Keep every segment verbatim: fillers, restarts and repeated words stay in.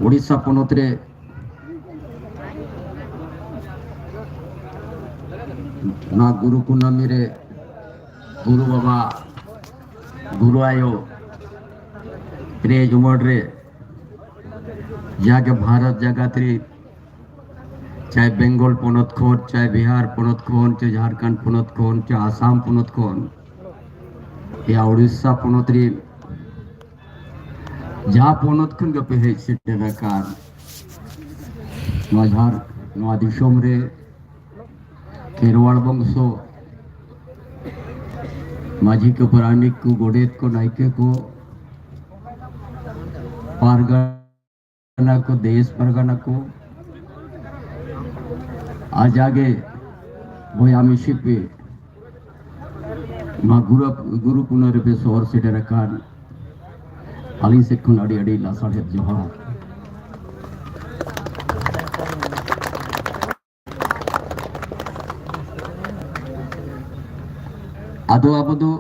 ᱳᱰᱤᱥᱟ ᱯᱚᱱᱚᱛ ᱨᱮ ᱱᱚᱣᱟ ᱜᱩᱨᱩ ᱠᱩᱱᱟᱹᱢᱤ ᱨᱮ ᱜᱩᱨᱩ ᱵᱟᱵᱟ, ᱜᱩᱨᱩ ᱟᱭᱳ ᱨᱮ ᱡᱩᱢᱟᱹᱲ ᱨᱮ ᱡᱟᱜᱮ ᱵᱷᱟᱨᱚᱛ ᱡᱟᱠᱟᱛ ᱨᱮ ᱪᱟᱦᱮ ᱵᱮᱝᱜᱚᱞ ᱯᱚᱱᱚᱛ ᱠᱷᱚᱱ, ᱪᱟᱦᱮ ᱵᱤᱦᱟᱨ ᱯᱚᱱᱚᱛ ᱠᱷᱚᱱ, ᱪᱟᱦᱮ ᱡᱷᱟᱲᱠᱷᱚᱸᱰ ᱯᱚᱱᱚᱛ ᱠᱷᱚᱱ, ᱪᱟᱦᱮ ᱟᱥᱟᱢ ᱯᱚᱱᱚᱛ ᱠᱷᱚᱱ, ᱭᱟ ᱩᱲᱤᱥᱥᱟ ᱯᱚᱱᱚᱛ ᱨᱮ ᱡᱟᱦᱟᱸ ᱯᱚᱱᱚᱛ ᱠᱷᱚᱱ ᱜᱮᱯᱮ ᱦᱮᱡ ᱥᱮᱴᱮᱨ ᱟᱠᱟᱱ, ᱱᱚᱣᱟ ᱡᱷᱟᱲ-, ᱱᱚᱣᱟ ᱫᱤᱥᱚᱢ ᱨᱮ ᱠᱷᱮᱨᱣᱟᱲ ᱵᱚᱝᱥᱚ, ᱢᱟᱹᱡᱷᱤ ᱠᱚ, ᱯᱟᱨᱟᱱᱤᱠ ᱠᱚ, ᱜᱚᱰᱮᱛ ᱠᱚ, ᱱᱟᱭᱠᱮ ᱠᱚ, ᱯᱟᱨᱜᱟᱱᱟ ᱠᱚ, ᱫᱮᱥ ᱯᱟᱨᱜᱟᱱᱟ ᱠᱚ, ᱟᱨ ᱡᱟᱜᱮ ᱵᱚᱭᱦᱟ ᱢᱤᱥᱤ ᱯᱮ ᱱᱚᱣᱟ ᱜᱩᱨᱩ, ᱜᱩᱨᱩ ᱯᱩᱱᱟᱹᱭ ᱨᱮᱯᱮ ᱥᱚᱦᱚᱨ ᱥᱮᱴᱮᱨ ᱟᱠᱟᱱ, ᱟᱹᱞᱤᱧ ᱥᱮᱫ ᱠᱷᱚᱱ ᱟᱹᱰᱤ ᱟᱹᱰᱤ ᱞᱟᱥᱟᱲᱦᱮᱫ ᱡᱚᱦᱟᱨ᱾ ᱟᱫᱚ ᱟᱵᱚ ᱫᱚ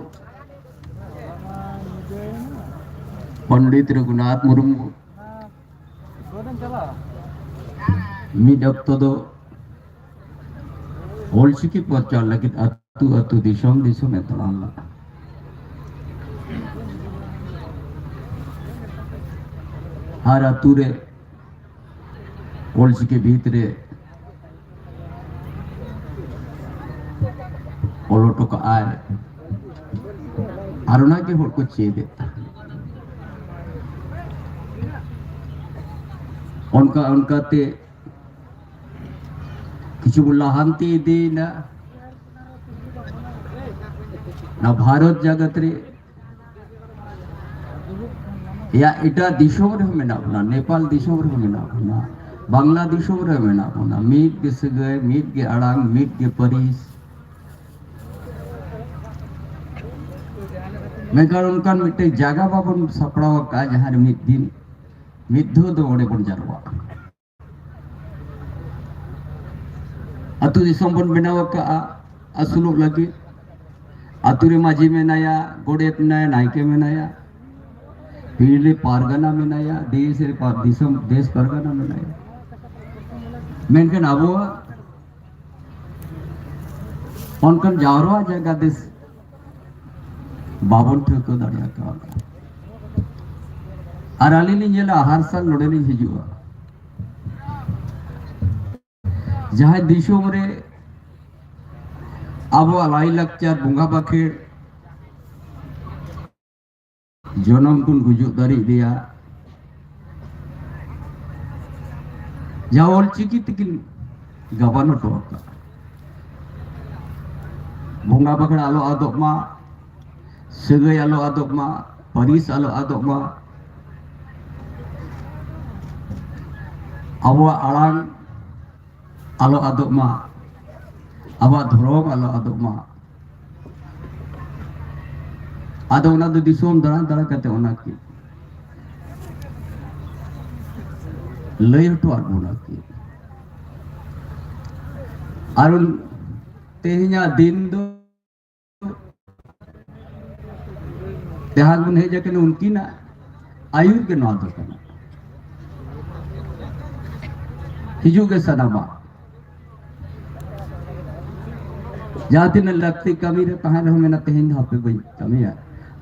ᱯᱚᱱᱰᱤᱛ ᱨᱚᱜᱷᱩᱱᱟᱛᱷ ᱢᱩᱨᱢᱩ ᱢᱤᱫ ᱚᱠᱛᱚ ᱫᱚ ᱚᱞᱪᱤᱠᱤ ᱯᱨᱚᱪᱟᱨ ᱞᱟᱹᱜᱤᱫ ᱟᱹᱛᱩ ᱟᱹᱛᱩ, ᱫᱤᱥᱚᱢ ᱫᱤᱥᱚᱢ ᱮ ᱫᱟᱬᱟᱱ ᱞᱟᱜᱼᱟ᱾ ᱦᱟᱨ ᱟᱹᱛᱩ ᱨᱮ ᱚᱞᱪᱤᱠᱤ ᱵᱷᱤᱛ ᱨᱮ ᱚᱞ ᱦᱚᱴᱚ ᱠᱟᱜᱼᱟᱭ᱾ ᱟᱨ ᱚᱱᱟᱜᱮ ᱦᱚᱲ ᱠᱚ ᱪᱮᱫ ᱮᱫ ᱛᱟᱦᱮᱸᱫ᱾ ᱚᱱᱠᱟ ᱚᱱᱠᱟᱛᱮ ᱠᱤᱪᱷᱩ ᱵᱚᱱ ᱞᱟᱦᱟᱱᱛᱤ ᱤᱫᱤᱭᱮᱱᱟ᱾ ᱱᱚᱣᱟ ᱵᱷᱟᱨᱚᱛ ᱡᱟᱜᱟᱛ ᱨᱮ, ᱭᱟ, ᱮᱴᱟᱜ ᱫᱤᱥᱚᱢ ᱨᱮᱦᱚᱸ ᱢᱮᱱᱟᱜ ᱵᱚᱱᱟ, ᱱᱮᱯᱟᱞ ᱫᱤᱥᱚᱢ ᱨᱮᱦᱚᱸ ᱢᱮᱱᱟᱜ ᱵᱚᱱᱟ, ᱵᱟᱝᱞᱟ ᱫᱤᱥᱚᱢ ᱨᱮᱦᱚᱸ ᱢᱮᱱᱟᱜ ᱵᱚᱱᱟ, ᱢᱤᱫ ᱜᱮ ᱥᱟᱹᱜᱟᱹᱭ, ᱢᱤᱫ ᱜᱮ ᱟᱲᱟᱝ, ᱢᱤᱫ ᱜᱮ ᱯᱟᱹᱨᱤᱥ᱾ ᱢᱮᱱᱠᱷᱟᱱ ᱚᱱᱠᱟᱱ ᱢᱤᱫᱴᱮᱱ ᱡᱟᱭᱜᱟ ᱵᱟᱵᱚᱱ ᱥᱟᱯᱲᱟᱣ ᱟᱠᱟᱫᱼᱟ, ᱡᱟᱦᱟᱸ ᱨᱮ ᱢᱤᱫ ᱫᱤᱱ ᱢᱤᱫ ᱫᱷᱟᱣ ᱫᱚ ᱚᱸᱰᱮ ᱵᱚᱱ ᱡᱟᱨᱣᱟᱜᱼᱟ᱾ ᱟᱹᱛᱩ ᱫᱤᱥᱚᱢ ᱵᱚᱱ ᱵᱮᱱᱟᱣ ᱟᱠᱟᱫᱼᱟ ᱟᱹᱥᱩᱞᱚᱜ ᱞᱟᱹᱜᱤᱫ, ᱟᱛᱳ ᱨᱮ ᱢᱟᱹᱡᱷᱤ ᱢᱮᱱᱟᱭᱟ, ᱜᱚᱰᱮᱛ ᱢᱮᱱᱟᱭᱟ, ᱱᱟᱭᱠᱮ ᱢᱮᱱᱟᱭᱟ, ᱦᱤᱲᱤ ᱯᱟᱨᱜᱟᱱᱟ ᱢᱮᱱᱟᱭᱟ, ᱫᱮᱥ ᱨᱮ ᱯᱟᱨ-, ᱫᱤᱥᱚᱢ, ᱫᱮᱥ ᱯᱟᱨᱜᱟᱱᱟ ᱢᱮᱱᱟᱭᱟ᱾ ᱢᱮᱱᱠᱷᱟᱱ ᱟᱵᱚᱣᱟᱜ ᱚᱱᱠᱟᱱ ᱡᱟᱣᱨᱟ ᱡᱟᱭᱜᱟ ᱫᱮᱥ ᱵᱟᱵᱚᱱ ᱴᱷᱟᱹᱣᱠᱟᱹ ᱫᱟᱲᱮ ᱟᱠᱟᱣᱫᱟ᱾ ᱟᱨ ᱟᱹᱞᱤᱧ ᱞᱤᱧ ᱧᱮᱞᱟ, ᱦᱟᱨ ᱥᱟᱞ ᱱᱚᱰᱮ ᱞᱤᱧ ᱦᱤᱡᱩᱜᱼᱟ᱾ ᱡᱟᱦᱟᱸᱭ ᱫᱤᱥᱚᱢ ᱨᱮ ᱟᱵᱚᱣᱟᱜ ᱞᱟᱭᱼᱞᱟᱠᱪᱟᱨ, ᱵᱚᱸᱜᱟ ᱵᱟᱠᱷᱮᱲ, ᱡᱚᱱᱚᱢ ᱠᱷᱚᱱ ᱜᱩᱡᱩᱜ ᱫᱷᱟᱹᱨᱤᱡ ᱨᱮᱭᱟᱜ ᱡᱟᱦᱟᱸ ᱚᱞᱪᱤᱠᱤ ᱛᱮᱠᱤᱱ ᱜᱟᱵᱟᱱ ᱦᱚᱴᱚ ᱟᱠᱟᱫ, ᱵᱚᱸᱜᱟ ᱵᱟᱠᱷᱮᱲ ᱟᱞᱚ ᱟᱫᱚᱜ ᱢᱟ, ᱥᱟᱹᱜᱟᱹᱭ ᱟᱞᱚ ᱟᱫᱚᱜ ᱢᱟ, ᱯᱟᱹᱨᱤᱥ ᱟᱞᱚ ᱟᱫᱚᱜ ᱢᱟ, ᱟᱵᱚᱣᱟᱜ ᱟᱲᱟᱝ ᱟᱞᱚ ᱟᱫᱚᱜ ᱢᱟ, ᱟᱵᱚᱣᱟᱜ ᱫᱷᱚᱨᱚᱢ ᱟᱞᱚ ᱟᱫᱚᱜ ᱢᱟ᱾ ᱟᱫᱚ ᱚᱱᱟ ᱫᱚ ᱫᱤᱥᱚᱢ ᱫᱟᱬᱟ ᱫᱟᱬᱟ ᱠᱟᱛᱮ ᱚᱱᱟ ᱠᱤᱱ ᱞᱟᱹᱭ ᱦᱚᱴᱚ ᱟᱫ ᱵᱚᱱᱟ ᱠᱤᱱ᱾ ᱟᱨ ᱩᱱ ᱛᱮᱦᱮᱧᱟᱜ ᱫᱤᱱ ᱫᱚ ᱡᱟᱦᱟᱸ ᱵᱚᱱ ᱦᱮᱡ ᱟᱠᱟᱱᱟ, ᱩᱱᱠᱤᱱᱟᱜ ᱟᱹᱭᱩᱨ ᱜᱮ ᱱᱚᱣᱟ ᱫᱚ ᱠᱟᱱᱟ᱾ ᱦᱤᱡᱩᱜ ᱜᱮ ᱥᱟᱱᱟᱢᱟ᱾ ᱡᱟᱦᱟᱸ ᱛᱤᱱᱟᱹᱜ ᱞᱟᱹᱠᱛᱤ ᱠᱟᱹᱢᱤ ᱨᱮ ᱛᱟᱦᱮᱸ ᱨᱮᱦᱚᱸ ᱢᱮᱱᱟ, "ᱛᱮᱦᱮᱧ ᱫᱚ ᱦᱟᱯᱮ ᱵᱟᱹᱧ ᱠᱟᱹᱢᱤᱭᱟ,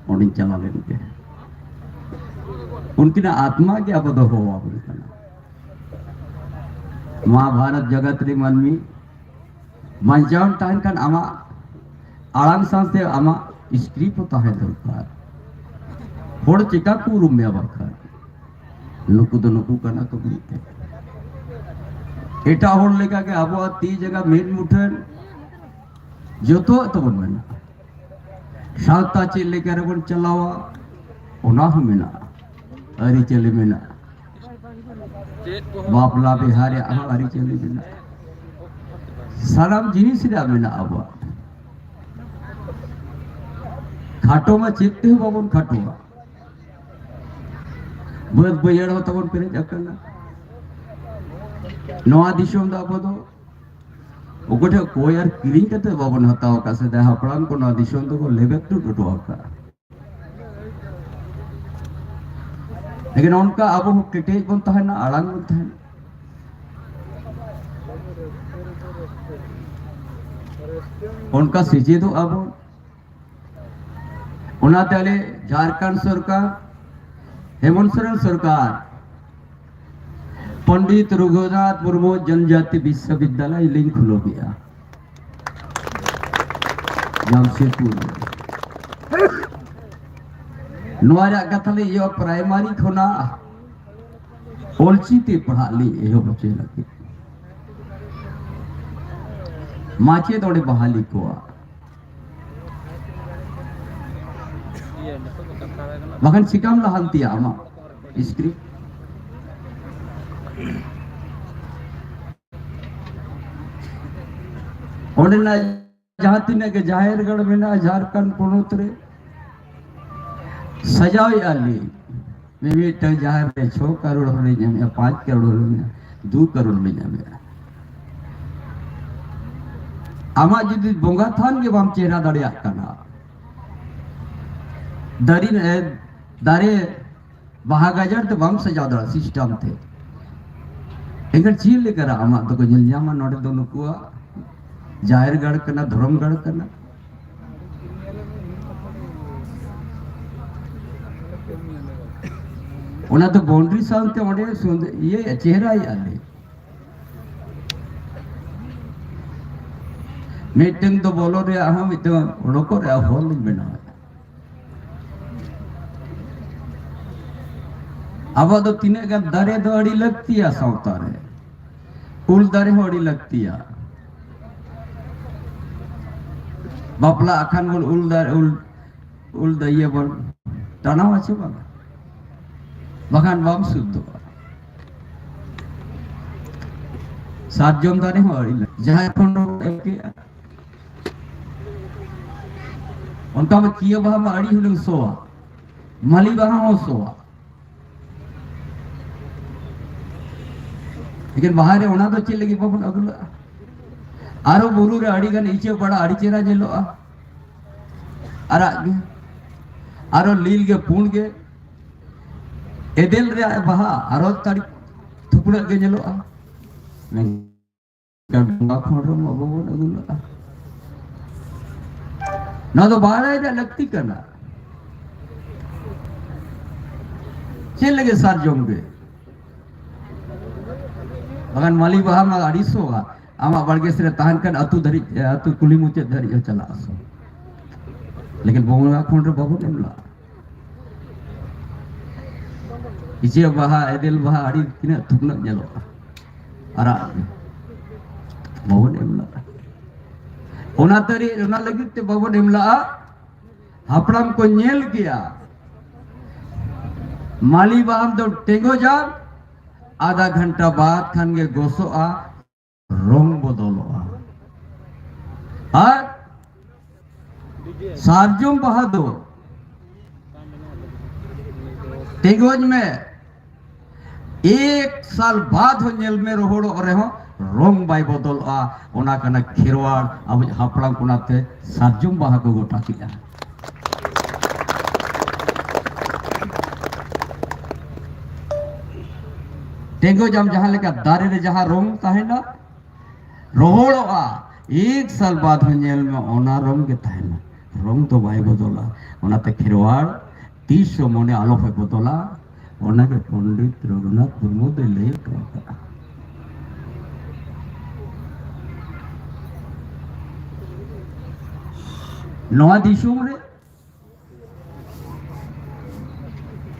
ᱚᱸᱰᱮᱧ ᱪᱟᱞᱟᱣ ᱞᱮᱱ ᱜᱮ᱾" ᱩᱱᱠᱤᱱᱟᱜ ᱟᱛᱢᱟ ᱜᱮ ᱟᱵᱚ ᱫᱚ ᱦᱚᱦᱚ ᱟᱵᱚᱱ ᱠᱟᱱᱟ᱾ ᱢᱟ ᱵᱷᱟᱨᱚᱛ ᱡᱟᱜᱟᱛ ᱨᱮ ᱢᱟᱹᱱᱢᱤ ᱵᱟᱧᱪᱟᱣ ᱮᱢ ᱛᱟᱦᱮᱱ ᱠᱷᱟᱱ ᱟᱢᱟᱜ ᱟᱲᱟᱝ ᱥᱟᱶᱛᱮ ᱟᱢᱟᱜ script ᱦᱚᱸ ᱛᱟᱦᱮᱸ ᱫᱚᱨᱠᱟᱨ᱾ ᱦᱚᱲ ᱪᱮᱠᱟ ᱠᱚ ᱩᱨᱩᱢ ᱢᱮᱭᱟ ᱵᱟᱝᱠᱷᱟᱱ? ᱱᱩᱠᱩ ᱫᱚ ᱱᱩᱠᱩ ᱠᱟᱱᱟ ᱠᱚ ᱢᱮᱱᱛᱮ᱾ ᱮᱴᱟᱜ ᱦᱚᱲ ᱞᱮᱠᱟᱜᱮ ᱟᱵᱚᱣᱟᱜ ᱛᱤ ᱡᱟᱸᱜᱟ ᱢᱮᱫ ᱢᱩᱴᱷᱟᱹᱱ ᱡᱚᱛᱚᱣᱟᱜ ᱛᱟᱵᱚᱱ ᱢᱮᱱᱟᱜᱼᱟ᱾ ᱥᱟᱶᱛᱟ ᱪᱮᱫ ᱞᱮᱠᱟ ᱨᱮᱵᱚᱱ ᱪᱟᱞᱟᱣᱟ, ᱚᱱᱟ ᱦᱚᱸ ᱢᱮᱱᱟᱜᱼᱟ, ᱟᱹᱨᱤᱪᱟᱹᱞᱤ ᱢᱮᱱᱟᱜᱼᱟ, ᱵᱟᱯᱞᱟ ᱵᱤᱦᱟ ᱨᱮᱭᱟᱜ ᱦᱚᱸ ᱟᱹᱨᱤᱪᱟᱹᱞᱤ ᱢᱮᱱᱟᱜᱼᱟ, ᱥᱟᱱᱟᱢ ᱡᱤᱱᱤᱥ ᱨᱮᱭᱟᱜ ᱢᱮᱱᱟᱜᱼᱟ ᱟᱵᱚᱣᱟᱜ᱾ ᱠᱷᱟᱴᱚ ᱢᱟ ᱪᱮᱫ ᱛᱮᱦᱚᱸ ᱵᱟᱵᱚᱱ ᱠᱷᱟᱴᱚᱜᱼᱟ᱾ ᱵᱟᱹᱫᱽ ᱵᱟᱹᱭᱦᱟᱹᱲ ᱦᱚᱸ ᱛᱟᱵᱚᱱ ᱯᱮᱨᱮᱡ ᱟᱠᱟᱱᱟ᱾ ᱱᱚᱣᱟ ᱫᱤᱥᱚᱢ ᱫᱚ ᱟᱵᱚ ᱫᱚ ᱚᱠᱚᱭ ᱴᱷᱮᱱ ᱠᱚᱭ ᱟᱨ ᱠᱤᱨᱤᱧ ᱠᱟᱛᱮ ᱵᱟᱵᱚᱱ ᱦᱟᱛᱟᱣ ᱟᱠᱟᱫ, ᱥᱮᱫᱟᱭ ᱦᱟᱯᱲᱟᱢ ᱠᱚ ᱱᱚᱣᱟ ᱫᱤᱥᱚᱢ ᱫᱚᱠᱚ ᱞᱮᱵᱮᱫ ᱞᱩᱴ ᱦᱚᱴᱚ ᱟᱠᱟᱫᱼᱟ᱾ ᱞᱮᱠᱤᱱ ᱚᱱᱠᱟ ᱟᱵᱚ ᱦᱚᱸ ᱠᱮᱴᱮᱡ ᱵᱚᱱ ᱛᱟᱦᱮᱱᱟ, ᱟᱲᱟᱝ ᱵᱚᱱ ᱛᱟᱦᱮᱱᱟ, ᱚᱱᱠᱟ ᱥᱮᱪᱮᱫᱚᱜ ᱟᱵᱚᱱ᱾ ᱚᱱᱟᱛᱮ ᱟᱞᱮ ᱡᱷᱟᱲᱠᱷᱚᱸᱰ ᱥᱚᱨᱠᱟᱨ, ᱦᱮᱢᱚᱱᱛ ᱥᱚᱨᱮᱱ ᱥᱚᱨᱠᱟᱨ, ᱯᱚᱱᱰᱤᱛ ᱨᱚᱜᱷᱩᱱᱟᱛᱷ ᱢᱩᱨᱢᱩ ᱡᱚᱱᱡᱟᱛᱤ ᱵᱤᱥᱥᱚᱵᱤᱫᱽᱫᱟᱞᱚᱭ ᱞᱤᱧ ᱠᱷᱩᱞᱟᱹᱣ ᱠᱮᱫᱼᱟ ᱡᱟᱢᱥᱮᱫᱽᱯᱩᱨ ᱨᱮ᱾ ᱱᱚᱣᱟ ᱨᱮᱭᱟᱜ ᱠᱟᱛᱷᱟ ᱞᱤᱧ ᱤᱭᱟᱹ ᱯᱨᱟᱭᱢᱟᱨᱤ ᱠᱷᱚᱱᱟᱜ ᱚᱞᱪᱤᱠᱤ ᱛᱮ ᱯᱟᱲᱦᱟᱜ ᱞᱤᱧ ᱮᱦᱚᱵ ᱦᱚᱪᱚᱭ ᱞᱟᱹᱜᱤᱫ᱾ ᱢᱟᱪᱮᱫ ᱚᱸᱰᱮ ᱵᱟᱦᱟᱞᱤ ᱠᱚᱣᱟ᱾ ᱵᱟᱠᱷᱟᱱ ᱪᱤᱠᱟᱢ ᱞᱟᱦᱟᱱᱛᱤᱭᱟ ᱟᱢᱟᱜ ᱥᱠᱨᱤᱯᱴ? ᱚᱸᱰᱮᱱᱟᱜ ᱡᱟᱦᱟᱸ ᱛᱤᱱᱟᱹᱜ ᱜᱮ ᱡᱟᱦᱮᱨ ᱜᱟᱲ ᱢᱮᱱᱟᱜᱼᱟ ᱡᱷᱟᱲᱠᱷᱚᱸᱰ ᱯᱚᱱᱚᱛ ᱨᱮ, ᱥᱟᱡᱟᱣᱮᱫᱼᱟ ᱞᱤᱧ᱾ ᱢᱤᱢᱤᱫᱴᱟᱝ ᱡᱟᱦᱮᱨ ᱨᱮ ᱪᱷᱚ ᱠᱟᱨᱳᱲ ᱦᱚᱲᱮ ᱧᱟᱢᱮᱫᱼᱟ, ᱯᱟᱸᱪ ᱠᱟᱨᱳᱲ ᱦᱚᱲᱮ ᱧᱟᱢᱮᱫᱼᱟ, ᱫᱩ ᱠᱟᱨᱳᱲ ᱞᱮ ᱧᱟᱢᱮᱫᱼᱟ᱾ ᱟᱢᱟᱜ ᱡᱩᱫᱤ ᱵᱚᱸᱜᱟ ᱛᱷᱟᱱ ᱜᱮ ᱵᱟᱢ ᱪᱮᱦᱨᱟ ᱫᱟᱲᱮᱭᱟᱜ ᱠᱟᱱᱟ, ᱫᱟᱨᱮ ᱨᱮ, ᱫᱟᱨᱮ ᱵᱟᱦᱟ ᱜᱟᱡᱟᱲ ᱛᱮ ᱵᱟᱢ ᱥᱟᱡᱟᱣ ᱫᱟᱲᱮᱭᱟᱜᱼᱟ ᱥᱤᱥᱴᱮᱢ ᱛᱮ, ᱮᱱᱠᱷᱟᱱ ᱪᱮᱫ ᱞᱮᱠᱟᱨᱮ ᱟᱢᱟᱜ ᱫᱚᱠᱚ ᱧᱮᱞ ᱧᱟᱢᱟ? ᱱᱚᱰᱮ ᱫᱚ ᱱᱩᱠᱩᱣᱟᱜ ᱡᱟᱦᱮᱨ ᱜᱟᱲ ᱠᱟᱱᱟ, ᱫᱷᱚᱨᱚᱢ ᱜᱟᱲ ᱠᱟᱱᱟ᱾ ᱚᱱᱟ ᱫᱚ ᱵᱟᱣᱩᱱᱰᱟᱨᱤ ᱥᱟᱶᱛᱮ ᱚᱸᱰᱮ ᱥᱩᱱᱫ-, ᱤᱭᱟᱹ ᱪᱮᱦᱨᱟᱭᱮᱫᱼᱟ ᱞᱮ᱾ ᱢᱤᱫᱴᱟᱝ ᱫᱚ ᱵᱚᱞᱚ ᱨᱮᱭᱟᱜ ᱦᱚᱸ, ᱢᱤᱫᱴᱟᱝ ᱚᱰᱚᱠᱚᱜ ᱨᱮᱭᱟᱜ ᱦᱚᱨ ᱞᱤᱧ ᱵᱮᱱᱟᱣᱮᱫᱼᱟ᱾ ᱟᱵᱚ ᱫᱚ ᱛᱤᱱᱟᱹᱜ ᱜᱟᱱ ᱫᱟᱨᱮ ᱫᱚ ᱟᱹᱰᱤ ᱞᱟᱹᱠᱛᱤᱭᱟ ᱥᱟᱶᱛᱟ ᱨᱮ, ᱩᱞ ᱫᱟᱨᱮ ᱦᱚᱸ ᱟᱹᱰᱤ ᱞᱟᱹᱠᱛᱤᱭᱟ᱾ ᱵᱟᱯᱞᱟ ᱟᱠᱷᱟᱱ ᱵᱚᱱ ᱩᱞ ᱫᱟᱨᱮ, ᱩᱞ, ᱩᱞ ᱫᱟᱹᱭᱟᱹ ᱵᱚᱱ ᱴᱟᱱᱟᱣᱟ ᱪᱮ ᱵᱟᱝ? ᱵᱟᱠᱷᱟᱱ ᱵᱟᱢ ᱥᱩᱫᱷᱚᱜᱼᱟ᱾ ᱥᱟᱨᱡᱚᱢ ᱫᱟᱨᱮ ᱦᱚᱸ ᱟᱹᱰᱤ ᱞᱟᱹᱠᱛᱤ᱾ ᱡᱟᱦᱟᱸᱭ ᱠᱷᱚᱱ ᱵᱚᱱ ᱮᱢ ᱠᱮᱜᱼᱟ, ᱚᱱᱠᱟ ᱢᱟ ᱠᱤᱭᱟᱹ ᱵᱟᱦᱟ ᱢᱟ ᱟᱹᱰᱤ ᱦᱩᱱᱟᱹᱝ ᱥᱚᱣᱟ, ᱢᱟᱹᱞᱤ ᱵᱟᱦᱟ ᱦᱚᱸ ᱥᱚᱣᱟ᱾ ᱞᱮᱠᱤᱱ ᱵᱟᱦᱟ ᱨᱮ ᱚᱱᱟ ᱫᱚ ᱪᱮᱫ ᱞᱟᱹᱜᱤᱫ ᱵᱟᱵᱚᱱ ᱟᱹᱜᱩ ᱞᱟᱜᱼᱟ? ᱟᱨᱚ ᱵᱩᱨᱩ ᱨᱮ ᱟᱹᱰᱤ ᱜᱟᱱ ᱤᱪᱟᱹᱜ ᱵᱟᱲᱟ ᱟᱹᱰᱤ ᱪᱮᱦᱨᱟ ᱧᱮᱞᱚᱜᱼᱟ, ᱟᱨᱟᱜ ᱜᱮ, ᱟᱨᱚ ᱞᱤᱞ ᱜᱮ, ᱯᱩᱸᱰ ᱜᱮ᱾ ᱮᱫᱮᱞ ᱨᱮᱭᱟᱜ ᱵᱟᱦᱟ ᱟᱨᱚ ᱛᱟᱹᱲᱤ ᱛᱷᱩᱯᱲᱟᱹᱜ ᱜᱮ ᱧᱮᱞᱚᱜᱼᱟ᱾ ᱢᱮᱱᱠᱷᱟᱱ ᱵᱚᱸᱜᱟ ᱠᱷᱚᱸᱰ ᱨᱮ ᱢᱟ ᱵᱟᱵᱚᱱ ᱟᱹᱜᱩ ᱞᱮᱫᱼᱟ᱾ ᱱᱚᱣᱟ ᱫᱚ ᱵᱟᱲᱟᱭ ᱨᱮᱭᱟᱜ ᱞᱟᱹᱠᱛᱤ ᱠᱟᱱᱟ᱾ ᱪᱮᱫ ᱞᱟᱹᱜᱤᱫ ᱥᱟᱨᱡᱚᱢ ᱜᱮ? ᱵᱟᱠᱷᱟᱱ ᱢᱟᱹᱞᱤ ᱵᱟᱦᱟ ᱢᱟ ᱟᱹᱲᱤᱥᱚᱜᱼᱟ, ᱟᱢᱟᱜ ᱵᱟᱲᱜᱮ ᱥᱮᱫ ᱨᱮ ᱛᱟᱦᱮᱱ ᱠᱷᱟᱱ ᱟᱹᱛᱩ ᱫᱷᱟᱹᱨᱤᱡ, ᱟᱹᱛᱩ ᱠᱩᱞᱦᱤ ᱢᱩᱪᱟᱹᱫ ᱫᱷᱟᱹᱨᱤᱡ ᱦᱚᱸ ᱪᱟᱞᱟᱜᱼᱟ ᱥᱮ᱾ ᱞᱮᱠᱤᱱ ᱵᱚᱸᱜᱟ ᱠᱷᱚᱸᱰ ᱨᱮ ᱵᱟᱵᱚᱱ ᱮᱢ ᱞᱟᱜᱼᱟ᱾ ᱤᱪᱟᱹᱜ ᱵᱟᱦᱟ, ᱮᱫᱮᱞ ᱵᱟᱦᱟ ᱟᱹᱰᱤ ᱛᱤᱱᱟᱹᱜ ᱛᱷᱩᱠᱱᱟᱹᱜ ᱧᱮᱞᱚᱜᱼᱟ, ᱟᱨᱟᱜ ᱜᱮ᱾ ᱵᱟᱵᱚᱱ ᱮᱢ ᱞᱟᱜᱼᱟ᱾ ᱚᱱᱟ ᱛᱟᱹᱨᱤ, ᱚᱱᱟ ᱞᱟᱹᱜᱤᱫ ᱛᱮ ᱵᱟᱵᱚᱱ ᱮᱢ ᱞᱟᱜᱼᱟ᱾ ᱦᱟᱯᱲᱟᱢ ᱠᱚ ᱧᱮᱞ ᱠᱮᱭᱟ, ᱢᱟᱹᱞᱤ ᱵᱟᱦᱟᱢ ᱫᱚ ᱴᱮᱸᱜᱚᱡᱟᱢ, ᱟᱫᱷᱟ ᱜᱷᱚᱱᱴᱟ ᱵᱟᱫ ᱠᱷᱟᱱ ᱜᱮ ᱜᱚᱥᱚᱜᱼᱟ, ᱨᱚᱝ ᱵᱚᱫᱚᱞᱚᱜᱼᱟ᱾ ᱟᱨ ᱥᱟᱨᱡᱚᱢ ᱵᱟᱦᱟ ᱫᱚ ᱴᱮᱸᱜᱚᱡ ᱢᱮ, ᱮᱠ ᱥᱟᱞ ᱵᱟᱫ ᱦᱚᱸ ᱧᱮᱞ ᱢᱮ, ᱨᱚᱦᱚᱲᱚᱜ ᱨᱮᱦᱚᱸ ᱨᱚᱝ ᱵᱟᱭ ᱵᱚᱫᱚᱞᱚᱜᱼᱟ᱾ ᱚᱱᱟ ᱠᱟᱱᱟ ᱠᱷᱮᱨᱣᱟᱲ, ᱟᱵᱚ ᱦᱟᱯᱲᱟᱢ ᱠᱚ ᱚᱱᱟᱛᱮ ᱥᱟᱨᱡᱚᱢ ᱵᱟᱦᱟ ᱠᱚ ᱜᱚᱴᱟ ᱠᱮᱫᱼᱟ᱾ ᱴᱮᱸᱜᱚᱡ ᱟᱢ ᱡᱟᱦᱟᱸ ᱞᱮᱠᱟ ᱫᱟᱨᱮ ᱨᱮ ᱡᱟᱦᱟᱸ ᱨᱚᱝ ᱛᱟᱦᱮᱱᱟ, ᱨᱚᱦᱚᱲᱚᱜᱼᱟ, ᱮᱠ ᱥᱟᱞ ᱵᱟᱫ ᱦᱚᱸ ᱧᱮᱞ ᱢᱮ, ᱚᱱᱟ ᱨᱚᱝ ᱜᱮ ᱛᱟᱦᱮᱱᱟ, ᱨᱚᱝ ᱫᱚ ᱵᱟᱭ ᱵᱚᱫᱚᱞᱟ᱾ ᱚᱱᱟᱛᱮ ᱠᱷᱮᱨᱣᱟᱲ ᱛᱤᱥ ᱦᱚᱸ ᱢᱚᱱᱮ ᱟᱞᱚ ᱯᱮ ᱵᱚᱫᱚᱞᱟ᱾ ᱚᱱᱟᱜᱮ ᱯᱚᱱᱰᱤᱛ ᱨᱚᱜᱷᱩᱱᱟᱛᱷ ᱢᱩᱨᱢᱩ ᱫᱚᱭ ᱞᱟᱹᱭ ᱦᱚᱴᱚ ᱟᱠᱟᱫᱼᱟ᱾ ᱱᱚᱣᱟ ᱫᱤᱥᱚᱢ ᱨᱮ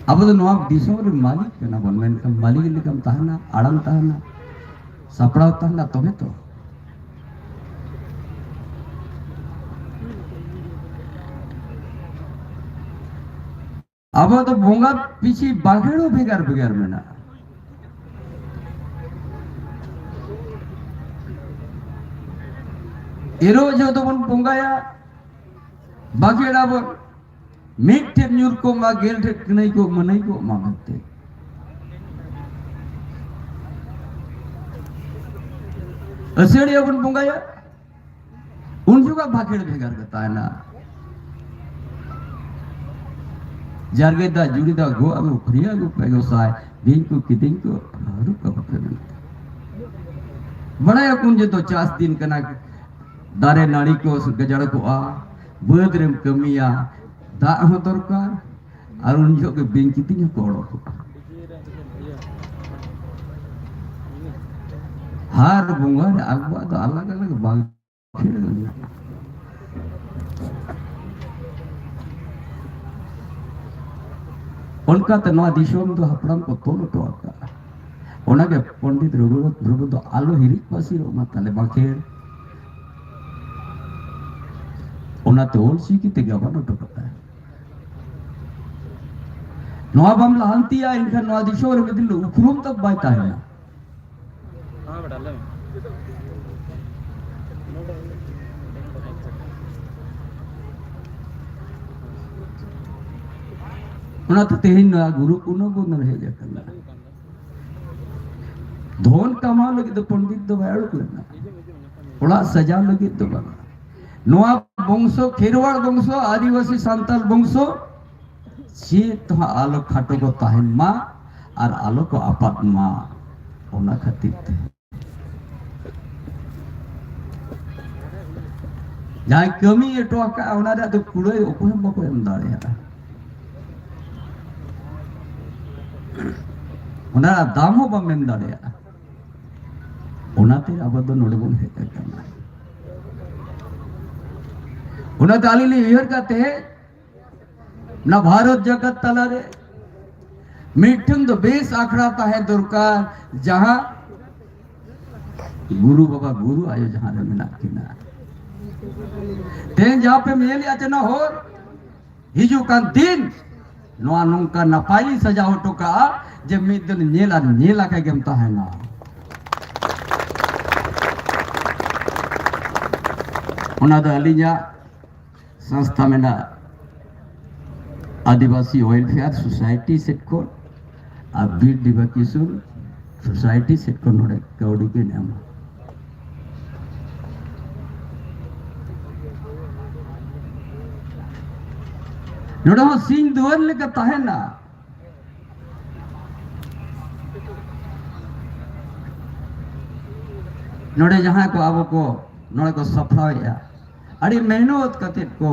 ᱟᱵᱚ ᱫᱚ ᱱᱚᱣᱟ ᱫᱤᱥᱚᱢ ᱨᱮ ᱢᱟᱹᱞᱤᱠ ᱠᱟᱱᱟ ᱵᱚᱱ, ᱢᱮᱱᱠᱷᱟᱱ ᱢᱟᱹᱞᱤᱠ ᱞᱮᱠᱟᱢ ᱛᱟᱦᱮᱱᱟ, ᱟᱲᱟᱝ ᱛᱟᱦᱮᱱᱟ, ᱥᱟᱯᱲᱟᱣ ᱛᱟᱦᱮᱱᱟ, ᱛᱚᱵᱮ ᱛᱚ᱾ ᱟᱵᱚ ᱫᱚ ᱵᱚᱸᱜᱟ ᱯᱤᱪᱷᱤ ᱵᱟᱠᱷᱮᱲ ᱦᱚᱸ ᱵᱷᱮᱜᱟᱨ ᱵᱷᱮᱜᱟᱨ ᱢᱮᱱᱟᱜᱼᱟ᱾ ᱮᱨᱚᱜ ᱡᱚᱦᱚᱜ ᱫᱚᱵᱚᱱ ᱵᱚᱸᱜᱟᱭᱟ, ᱵᱟᱠᱷᱮᱲ ᱟᱵᱚᱱ, ᱢᱤᱫ ᱴᱷᱮᱱ ᱧᱩᱨ ᱠᱚᱜ ᱢᱟ, ᱜᱮᱞ ᱴᱷᱮᱱ ᱠᱟᱹᱱᱟᱹᱭ ᱠᱚᱜ, ᱢᱟᱹᱱᱟᱹᱭ ᱠᱚᱜ ᱢᱟ ᱢᱮᱱᱛᱮ᱾ ᱟᱹᱥᱟᱹᱲᱤᱭᱟᱹ ᱵᱚᱱ ᱵᱚᱸᱜᱟᱭᱟ, ᱩᱱ ᱡᱚᱠᱷᱟ ᱵᱟᱠᱷᱮᱲ ᱵᱷᱮᱜᱟᱨ ᱜᱮ ᱛᱟᱦᱮᱱᱟ᱾ ᱡᱟᱨᱜᱮ ᱫᱟᱜ ᱡᱩᱲᱤ ᱫᱟᱜ ᱜᱚ ᱟᱹᱜᱩ ᱯᱷᱟᱹᱨᱭᱟᱹ ᱟᱹᱜᱩ ᱯᱮ ᱜᱚᱸᱥᱟᱭ, ᱵᱤᱧ ᱠᱚ ᱠᱤᱫᱤᱧ ᱠᱚ ᱦᱟᱹᱨᱩᱵ ᱠᱟᱠᱚ ᱯᱮ ᱢᱮᱱᱛᱮ᱾ ᱵᱟᱲᱟᱭᱟᱠᱚ ᱩᱱ ᱡᱚᱛᱚ ᱪᱟᱥ ᱫᱤᱱ ᱠᱟᱱᱟ, ᱫᱟᱨᱮ ᱱᱟᱹᱲᱤ ᱠᱚ ᱜᱟᱡᱟᱲ ᱠᱚᱜᱼᱟ, ᱵᱟᱹᱫᱽ ᱨᱮᱢ ᱠᱟᱹᱢᱤᱭᱟ, ᱫᱟᱜ ᱦᱚᱸ ᱫᱚᱨᱠᱟᱨ, ᱟᱨ ᱩᱱ ᱡᱚᱦᱚᱜ ᱜᱮ ᱵᱤᱧ ᱠᱤᱫᱤᱧ ᱦᱚᱸᱠᱚ ᱚᱰᱚᱠᱚᱜᱼᱟ᱾ ᱦᱟᱨ ᱵᱚᱸᱜᱟ ᱨᱮ ᱟᱵᱚᱣᱟᱜ ᱫᱚ ᱟᱞᱟᱜᱽ ᱟᱞᱟᱜᱽ ᱵᱟᱝ᱾ ᱚᱱᱠᱟᱛᱮ ᱱᱚᱣᱟ ᱫᱤᱥᱚᱢ ᱫᱚ ᱦᱟᱯᱲᱟᱢ ᱠᱚ ᱛᱚᱞ ᱦᱚᱴᱚ ᱟᱠᱟᱫᱼᱟ᱾ ᱚᱱᱟᱜᱮ ᱯᱚᱱᱰᱤᱛ ᱨᱚᱜᱷᱩᱱᱟᱛᱷ ᱢᱩᱨᱢᱩ ᱫᱚ ᱟᱞᱚ ᱦᱤᱨᱤᱡ ᱯᱟᱹᱥᱤᱨᱚᱜ ᱢᱟ ᱛᱟᱞᱮ ᱵᱟᱠᱷᱮᱲ᱾ ᱚᱱᱟᱛᱮ ᱚᱞ ᱪᱤᱠᱤ ᱛᱮ ᱜᱟᱵᱟᱱ ᱦᱚᱴᱚ ᱠᱟᱜᱼᱟ᱾ ᱱᱚᱣᱟ ᱵᱟᱢ ᱞᱟᱦᱟᱱᱛᱤᱭᱟ, ᱮᱱᱠᱷᱟᱱ ᱱᱚᱣᱟ ᱫᱤᱥᱚᱢ ᱨᱮ ᱢᱤᱫ ᱫᱤᱱ ᱦᱤᱞᱳᱜ ᱩᱯᱨᱩᱢ ᱛᱟᱢ ᱵᱟᱭ ᱛᱟᱦᱮᱱᱟ᱾ ᱦᱮᱸ ᱵᱮᱴᱟ, ᱞᱟᱹᱭ ᱢᱮ᱾ ᱚᱱᱟᱛᱮ ᱛᱮᱦᱮᱧ ᱱᱚᱣᱟ ᱜᱩᱨᱩ ᱯᱩᱨᱱᱚ ᱵᱚᱱᱫᱚᱱ ᱦᱮᱡ ᱟᱠᱟᱱᱟ᱾ ᱫᱷᱚᱱ ᱠᱟᱢᱟᱣ ᱞᱟᱹᱜᱤᱫ ᱫᱚ ᱯᱚᱱᱰᱤᱛ ᱫᱚ ᱵᱟᱭ ᱚᱰᱚᱠ ᱞᱮᱱᱟ, ᱚᱲᱟᱜ ᱥᱟᱡᱟᱣ ᱞᱟᱹᱜᱤᱫ ᱫᱚ ᱵᱟᱝ᱾ ᱱᱚᱣᱟ ᱵᱚᱝᱥᱚ, ᱠᱷᱮᱨᱣᱟᱲ ᱵᱚᱝᱥᱚ, ᱟᱹᱫᱤᱵᱟᱹᱥᱤ ᱥᱟᱱᱛᱟᱲ ᱵᱚᱝᱥᱚ, ᱪᱮᱫ ᱦᱚᱸ ᱟᱞᱚ ᱠᱷᱟᱴᱚ ᱠᱚ ᱛᱟᱦᱮᱱ ᱢᱟ ᱟᱨ ᱟᱞᱚ ᱠᱚ ᱟᱯᱟᱫ ᱢᱟ, ᱚᱱᱟ ᱠᱷᱟᱹᱛᱤᱨ ᱛᱮ᱾ ᱡᱟᱦᱟᱸᱭ ᱠᱟᱹᱢᱤ ᱦᱚᱴᱚ ᱟᱠᱟᱫᱼᱟ, ᱚᱱᱟ ᱨᱮᱭᱟᱜ ᱫᱚ ᱠᱩᱲᱟᱹᱭ ᱚᱠᱚᱭ ᱦᱚᱸ ᱵᱟᱠᱚ ᱮᱢ ᱫᱟᱲᱮᱭᱟᱜᱼᱟ, ᱚᱱᱟ ᱨᱮᱭᱟᱜ ᱫᱟᱢ ᱦᱚᱸ ᱵᱟᱢ ᱮᱢ ᱫᱟᱲᱮᱭᱟᱜᱼᱟ᱾ ᱚᱱᱟᱛᱮ ᱟᱵᱚ ᱫᱚ ᱱᱚᱰᱮ ᱵᱚᱱ ᱦᱮᱡ ᱟᱠᱟᱱᱟ᱾ ᱚᱱᱟᱛᱮ ᱟᱹᱞᱤᱧ ᱞᱤᱧ ᱩᱭᱦᱟᱹᱨ ᱠᱟᱛᱮ ᱱᱚᱣᱟ ᱵᱷᱟᱨᱚᱛ ᱡᱟᱠᱟᱛ ᱛᱟᱞᱟᱨᱮ ᱢᱤᱫᱴᱷᱮᱱ ᱫᱚ ᱵᱮᱥ ᱟᱠᱷᱲᱟ ᱛᱟᱦᱮᱸ ᱫᱚᱨᱠᱟᱨ, ᱡᱟᱦᱟᱸ ᱜᱩᱨᱩ ᱵᱟᱵᱟ, ᱜᱩᱨᱩ ᱟᱭᱳ ᱡᱟᱦᱟᱸ ᱨᱮ ᱢᱮᱱᱟᱜ ᱠᱤᱱᱟ᱾ ᱛᱮᱦᱮᱧ ᱡᱟᱦᱟᱸ ᱯᱮ ᱧᱮᱞᱮᱜᱼᱟ ᱡᱮ ᱱᱚᱣᱟ ᱦᱚᱨ, ᱦᱤᱡᱩᱜ ᱠᱟᱱ ᱫᱤᱱ ᱱᱚᱣᱟ ᱱᱚᱝᱠᱟ ᱱᱟᱯᱟᱭ ᱞᱤᱧ ᱥᱟᱡᱟᱣ ᱦᱚᱴᱚ ᱠᱟᱜᱼᱟ ᱡᱮ ᱢᱤᱫ ᱫᱤᱱ ᱧᱮᱞ ᱟᱨ ᱧᱮᱞ ᱟᱠᱟ ᱜᱮᱢ ᱛᱟᱦᱮᱱᱟ᱾ ᱚᱱᱟ ᱫᱚ ᱟᱹᱞᱤᱧᱟᱜ ᱥᱚᱝᱥᱛᱷᱟ ᱢᱮᱱᱟᱜᱼᱟ, ᱟᱹᱫᱤᱵᱟᱹᱥᱤ ᱣᱮᱞᱯᱷᱮᱭᱟᱨ ᱥᱳᱥᱟᱭᱴᱤ ᱥᱮᱫ ᱠᱷᱚᱱ ᱟᱨ ᱵᱤᱨ ᱰᱤᱵᱟ ᱠᱤᱥᱩᱱ ᱥᱳᱥᱟᱭᱴᱤ ᱥᱮᱫ ᱠᱷᱚᱱ ᱱᱚᱰᱮ ᱠᱟᱹᱣᱰᱤ ᱠᱤᱱ ᱮᱢᱟ᱾ ᱱᱚᱰᱮ ᱦᱚᱸ ᱥᱤᱧ ᱫᱩᱣᱟᱹᱨ ᱞᱮᱠᱟ ᱛᱟᱦᱮᱱᱟ᱾ ᱱᱚᱰᱮ ᱡᱟᱦᱟᱸᱭ ᱠᱚ ᱟᱵᱚ ᱠᱚ ᱱᱚᱰᱮ ᱠᱚ ᱥᱟᱯᱲᱟᱣᱮᱫᱼᱟ, ᱟᱹᱰᱤ ᱢᱮᱦᱱᱚᱛ ᱠᱟᱛᱮᱫ ᱠᱚ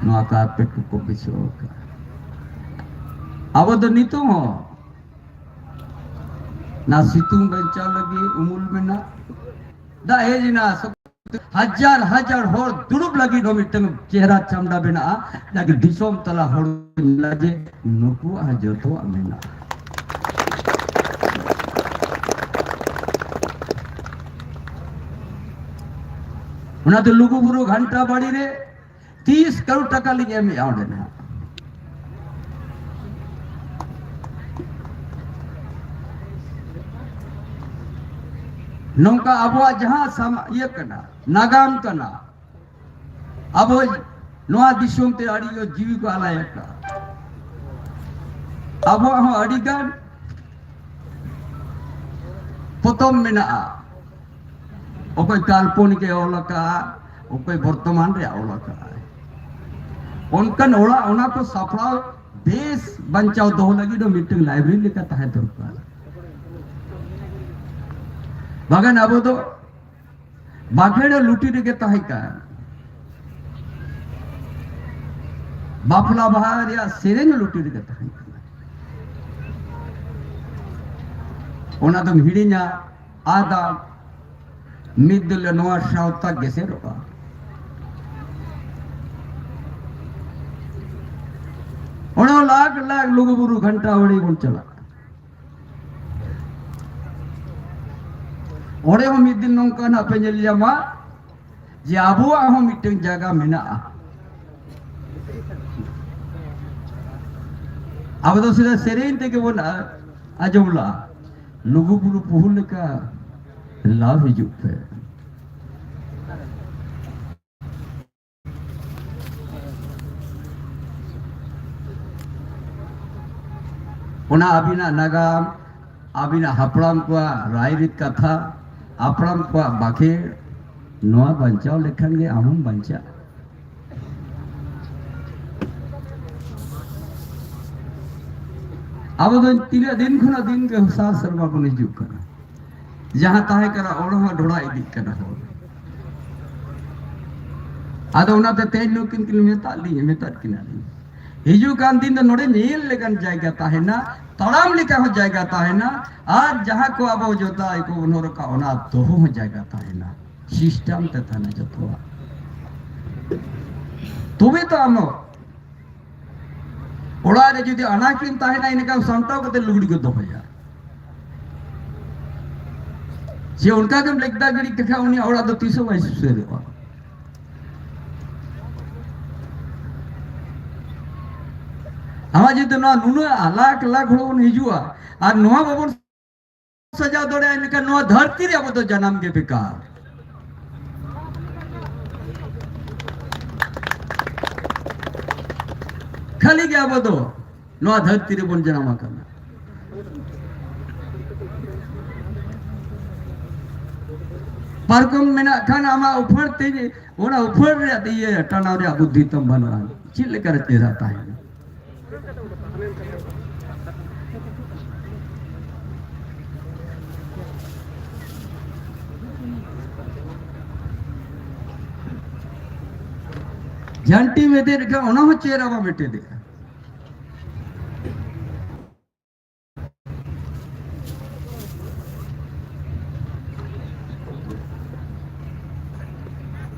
ᱱᱚᱣᱟ ᱠᱟᱨᱯᱮᱴ ᱠᱚᱠᱚ ᱵᱤᱪᱷᱟᱹᱣ ᱟᱠᱟᱫᱼᱟ᱾ ᱟᱵᱚ ᱫᱚ ᱱᱤᱛᱚᱝ ᱦᱚᱸ ᱱᱟ ᱥᱤᱛᱩᱝ ᱵᱟᱧᱪᱟᱣ ᱞᱟᱹᱜᱤᱫ ᱩᱢᱩᱞ ᱢᱮᱱᱟᱜ, ᱫᱟᱜ ᱦᱮᱡ ᱮᱱᱟ, ᱦᱟᱡᱟᱨ ᱦᱟᱡᱟᱨ ᱦᱚᱲ ᱫᱩᱲᱩᱵ ᱞᱟᱹᱜᱤᱫ ᱦᱚᱸ ᱢᱤᱫᱴᱟᱝ ᱪᱮᱦᱨᱟ ᱪᱟᱢᱰᱟ ᱵᱮᱱᱟᱜᱼᱟ, ᱡᱟᱜᱮ ᱫᱤᱥᱚᱢ ᱛᱟᱞᱟ ᱦᱚᱲ ᱧᱮᱞᱟ ᱡᱮ ᱱᱩᱠᱩᱣᱟᱜ ᱦᱚᱸ ᱡᱚᱛᱚᱣᱟᱜ ᱢᱮᱱᱟᱜᱼᱟ᱾ ᱚᱱᱟᱛᱮ ᱞᱩᱜᱩᱵᱩᱨᱩ ᱜᱷᱟᱱᱴᱟ ᱵᱟᱲᱤ ᱨᱮ ᱛᱤᱥ ᱠᱟᱨᱳᱲ ᱴᱟᱠᱟ ᱞᱤᱧ ᱮᱢᱮᱜᱼᱟ ᱚᱸᱰᱮ ᱱᱟᱦᱟᱜ᱾ ᱱᱚᱝᱠᱟ ᱟᱵᱚᱣᱟᱜ ᱡᱟᱦᱟᱸ ᱥᱟᱢ-, ᱤᱭᱟᱹ ᱠᱟᱱᱟ, ᱱᱟᱜᱟᱢ ᱠᱟᱱᱟ, ᱟᱵᱚ ᱱᱚᱣᱟ ᱫᱤᱥᱚᱢ ᱛᱮ ᱟᱹᱰᱤ ᱡᱤᱣᱤ ᱠᱚ ᱟᱞᱟᱭ ᱟᱠᱟᱫᱼᱟ᱾ ᱟᱵᱚᱣᱟᱜ ᱦᱚᱸ ᱟᱹᱰᱤ ᱜᱟᱱ ᱯᱚᱛᱚᱵ ᱢᱮᱱᱟᱜᱼᱟ, ᱚᱠᱚᱭ ᱠᱟᱞᱯᱚᱱᱤᱠ ᱮ ᱚᱞ ᱟᱠᱟᱫᱼᱟ, ᱚᱠᱚᱭ ᱵᱚᱨᱛᱚᱢᱟᱱ ᱨᱮ ᱚᱞ ᱟᱠᱟᱫᱼᱟᱭ᱾ ᱚᱱᱠᱟᱱ ᱚᱲᱟᱜ, ᱚᱱᱟ ᱠᱚ ᱥᱟᱯᱲᱟᱣ ᱵᱮᱥ ᱵᱟᱧᱪᱟᱣ ᱫᱚᱦᱚ ᱞᱟᱹᱜᱤᱫ ᱦᱚᱸ ᱢᱤᱫᱴᱟᱝ ᱞᱟᱭᱵᱨᱮᱨᱤ ᱞᱮᱠᱟ ᱛᱟᱦᱮᱸ ᱫᱚᱨᱠᱟᱨ᱾ ᱵᱟᱠᱷᱟᱱ ᱟᱵᱚ ᱫᱚ ᱵᱟᱠᱷᱮᱲ ᱞᱩᱴᱤ ᱨᱮᱜᱮ ᱛᱟᱦᱮᱸ ᱠᱟᱱ, ᱵᱟᱯᱞᱟ ᱵᱟᱦᱟ ᱨᱮᱭᱟᱜ ᱥᱮᱨᱮᱧ ᱞᱩᱴᱤ ᱨᱮᱜᱮ ᱛᱟᱦᱮᱸ ᱠᱟᱱᱟ᱾ ᱚᱱᱟ ᱫᱚᱢ ᱦᱤᱲᱤᱧᱟ, ᱟᱫᱟᱢ, ᱢᱤᱫ ᱫᱤᱱ ᱦᱤᱞᱳᱜ ᱱᱚᱣᱟ ᱥᱟᱶᱛᱟ ᱜᱮᱥᱮᱨᱚᱜᱼᱟ᱾ ᱚᱱᱟ ᱞᱟᱠᱷ ᱞᱟᱠᱷ ᱞᱩᱜᱩᱵᱩᱨᱩ ᱜᱷᱟᱱᱴᱟ ᱵᱟᱲᱤ ᱵᱚᱱ ᱪᱟᱞᱟᱜᱼᱟ᱾ ᱚᱸᱰᱮ ᱦᱚᱸ ᱢᱤᱫ ᱫᱤᱱ ᱱᱚᱝᱠᱟ ᱱᱟᱜ ᱯᱮ ᱧᱮᱞ ᱧᱟᱢᱟ ᱡᱮ ᱟᱵᱚᱣᱟᱜ ᱦᱚᱸ ᱢᱤᱫᱴᱟᱝ ᱡᱟᱭᱜᱟ ᱢᱮᱱᱟᱜᱼᱟ᱾ ᱟᱵᱚ ᱫᱚ ᱥᱮᱫᱟᱭ ᱥᱮᱨᱮᱧ ᱛᱮᱜᱮ ᱵᱚᱱ ᱟ-, ᱟᱸᱡᱚᱢ ᱞᱟᱜᱼᱟ, "ᱞᱩᱜᱩᱵᱩᱨᱩ ᱯᱩᱦᱩᱞ ᱞᱮᱠᱟ ᱞᱟᱣ ᱦᱤᱡᱩᱜ ᱯᱮ᱾" ᱚᱱᱟ ᱟᱹᱵᱤᱱᱟᱜ ᱱᱟᱜᱟᱢ, ᱟᱹᱵᱤᱱᱟᱜ ᱦᱟᱯᱲᱟᱢ ᱠᱚᱣᱟᱜ ᱨᱟᱭᱨᱤᱛ ᱠᱟᱛᱷᱟ, ᱦᱟᱯᱲᱟᱢ ᱠᱚᱣᱟᱜ ᱵᱟᱠᱷᱮᱲ, ᱱᱚᱣᱟ ᱵᱟᱧᱪᱟᱣ ᱞᱮᱠᱷᱟᱱ ᱜᱮ ᱟᱢ ᱦᱚᱸᱢ ᱵᱟᱧᱪᱟᱜᱼᱟ᱾ ᱟᱵᱚ ᱫᱚ ᱛᱤᱱᱟᱹᱜ ᱫᱤᱱ ᱠᱷᱚᱱᱟᱜ ᱫᱤᱱ ᱜᱮ ᱥᱟᱞ ᱥᱮᱨᱢᱟ ᱵᱚᱱ ᱦᱤᱡᱩᱜ ᱠᱟᱱᱟ᱾ ᱡᱟᱦᱟᱸ ᱛᱟᱦᱮᱸ ᱠᱟᱱᱟ ᱚᱱᱟ ᱦᱚᱸ ᱰᱷᱚᱲᱟ ᱤᱫᱤᱜ ᱠᱟᱱᱟ ᱦᱚᱲ᱾ ᱟᱫᱚ ᱚᱱᱟᱛᱮ ᱛᱮᱦᱮᱧ ᱱᱩᱠᱤᱱ ᱠᱤᱱ ᱢᱮᱛᱟᱫ ᱞᱤᱧ, ᱢᱮᱛᱟᱫ ᱠᱤᱱᱟ ᱞᱤᱧ, ᱦᱤᱡᱩᱜ ᱠᱟᱱ ᱫᱤᱱ ᱫᱚ ᱱᱚᱰᱮ ᱧᱮᱞ ᱞᱮᱠᱟᱱ ᱡᱟᱭᱜᱟ ᱛᱟᱦᱮᱱᱟ, ᱛᱟᱲᱟᱢ ᱞᱮᱠᱟ ᱦᱚᱸ ᱡᱟᱭᱜᱟ ᱛᱟᱦᱮᱱᱟ, ᱟᱨ ᱡᱟᱦᱟᱸ ᱠᱚ ᱟᱵᱚ ᱡᱚᱛᱟ ᱠᱚ ᱵᱚᱱ ᱦᱚᱨᱚᱜᱟ ᱚᱱᱟ ᱫᱚᱦᱚ ᱦᱚᱸ ᱡᱟᱭᱜᱟ ᱛᱟᱦᱮᱱᱟ᱾ ᱥᱤᱥᱴᱮᱢ ᱛᱮ ᱛᱟᱦᱮᱱᱟ ᱡᱚᱛᱚᱣᱟᱜ᱾ ᱛᱚᱵᱮ ᱛᱚ ᱟᱢ ᱚᱲᱟᱜ ᱨᱮ ᱡᱩᱫᱤ ᱟᱱᱟᱡ ᱠᱤᱱ ᱛᱟᱦᱮᱱᱟ, ᱤᱱᱟᱹᱠᱷᱟᱱ ᱥᱟᱢᱴᱟᱣ ᱠᱟᱛᱮ ᱞᱩᱜᱽᱲᱤ ᱠᱚ ᱫᱚᱦᱚᱭᱟ᱾ ᱡᱮ ᱚᱱᱠᱟ ᱜᱮᱢ ᱞᱮᱠᱫᱟ ᱜᱤᱰᱤ ᱠᱟᱜ ᱠᱷᱟᱱ ᱩᱱᱤᱭᱟᱜ ᱚᱲᱟᱜ ᱫᱚ ᱛᱤᱥ ᱦᱚᱸ ᱵᱟᱭ ᱥᱩᱥᱟᱹᱨᱚᱜᱼᱟ᱾ ᱟᱢᱟᱜ ᱡᱩᱫᱤ ᱱᱚᱣᱟ ᱱᱩᱱᱟᱹᱜ ᱞᱟᱠᱷ ᱞᱟᱠᱷ ᱦᱚᱲ ᱵᱚᱱ ᱦᱤᱡᱩᱜᱼᱟ ᱟᱨ ᱱᱚᱣᱟ ᱵᱟᱵᱚᱱ ᱥᱟᱡᱟᱣ ᱫᱟᱲᱮᱭᱟᱜᱼᱟ, ᱮᱱᱠᱷᱟᱱ ᱱᱚᱣᱟ ᱫᱷᱟᱹᱨᱛᱤ ᱨᱮ ᱟᱵᱚ ᱫᱚ ᱡᱟᱱᱟᱢ ᱜᱮ ᱵᱮᱠᱟᱨ᱾ ᱠᱷᱟᱹᱞᱤ ᱜᱮ ᱟᱵᱚ ᱫᱚ ᱱᱚᱣᱟ ᱫᱷᱟᱹᱨᱛᱤ ᱨᱮᱵᱚᱱ ᱡᱟᱱᱟᱢ ᱟᱠᱟᱱᱟ᱾ ᱯᱟᱨᱠᱚᱢ ᱢᱮᱱᱟᱜ ᱠᱷᱟᱱ ᱟᱢᱟᱜ ᱩᱯᱷᱟᱹᱲ ᱛᱮ, ᱚᱱᱟ ᱩᱯᱷᱟᱹᱲ ᱨᱮᱭᱟᱜ ᱤᱭᱟᱹ ᱴᱟᱱᱟᱣ ᱨᱮᱭᱟᱜ ᱵᱩᱫᱽᱫᱷᱤ ᱛᱟᱢ ᱵᱟᱹᱱᱩᱜᱼᱟ, ᱪᱮᱫ ᱞᱮᱠᱟᱨᱮ ᱪᱮᱦᱨᱟ ᱛᱟᱦᱮᱱᱟ? ᱡᱷᱟᱱᱴᱤ ᱢᱮᱫᱮᱫ ᱞᱮᱠᱟ ᱚᱱᱟ ᱦᱚᱸ ᱪᱮᱫ ᱟᱵᱟ ᱢᱮᱴᱮᱫᱮᱜᱼᱟ᱾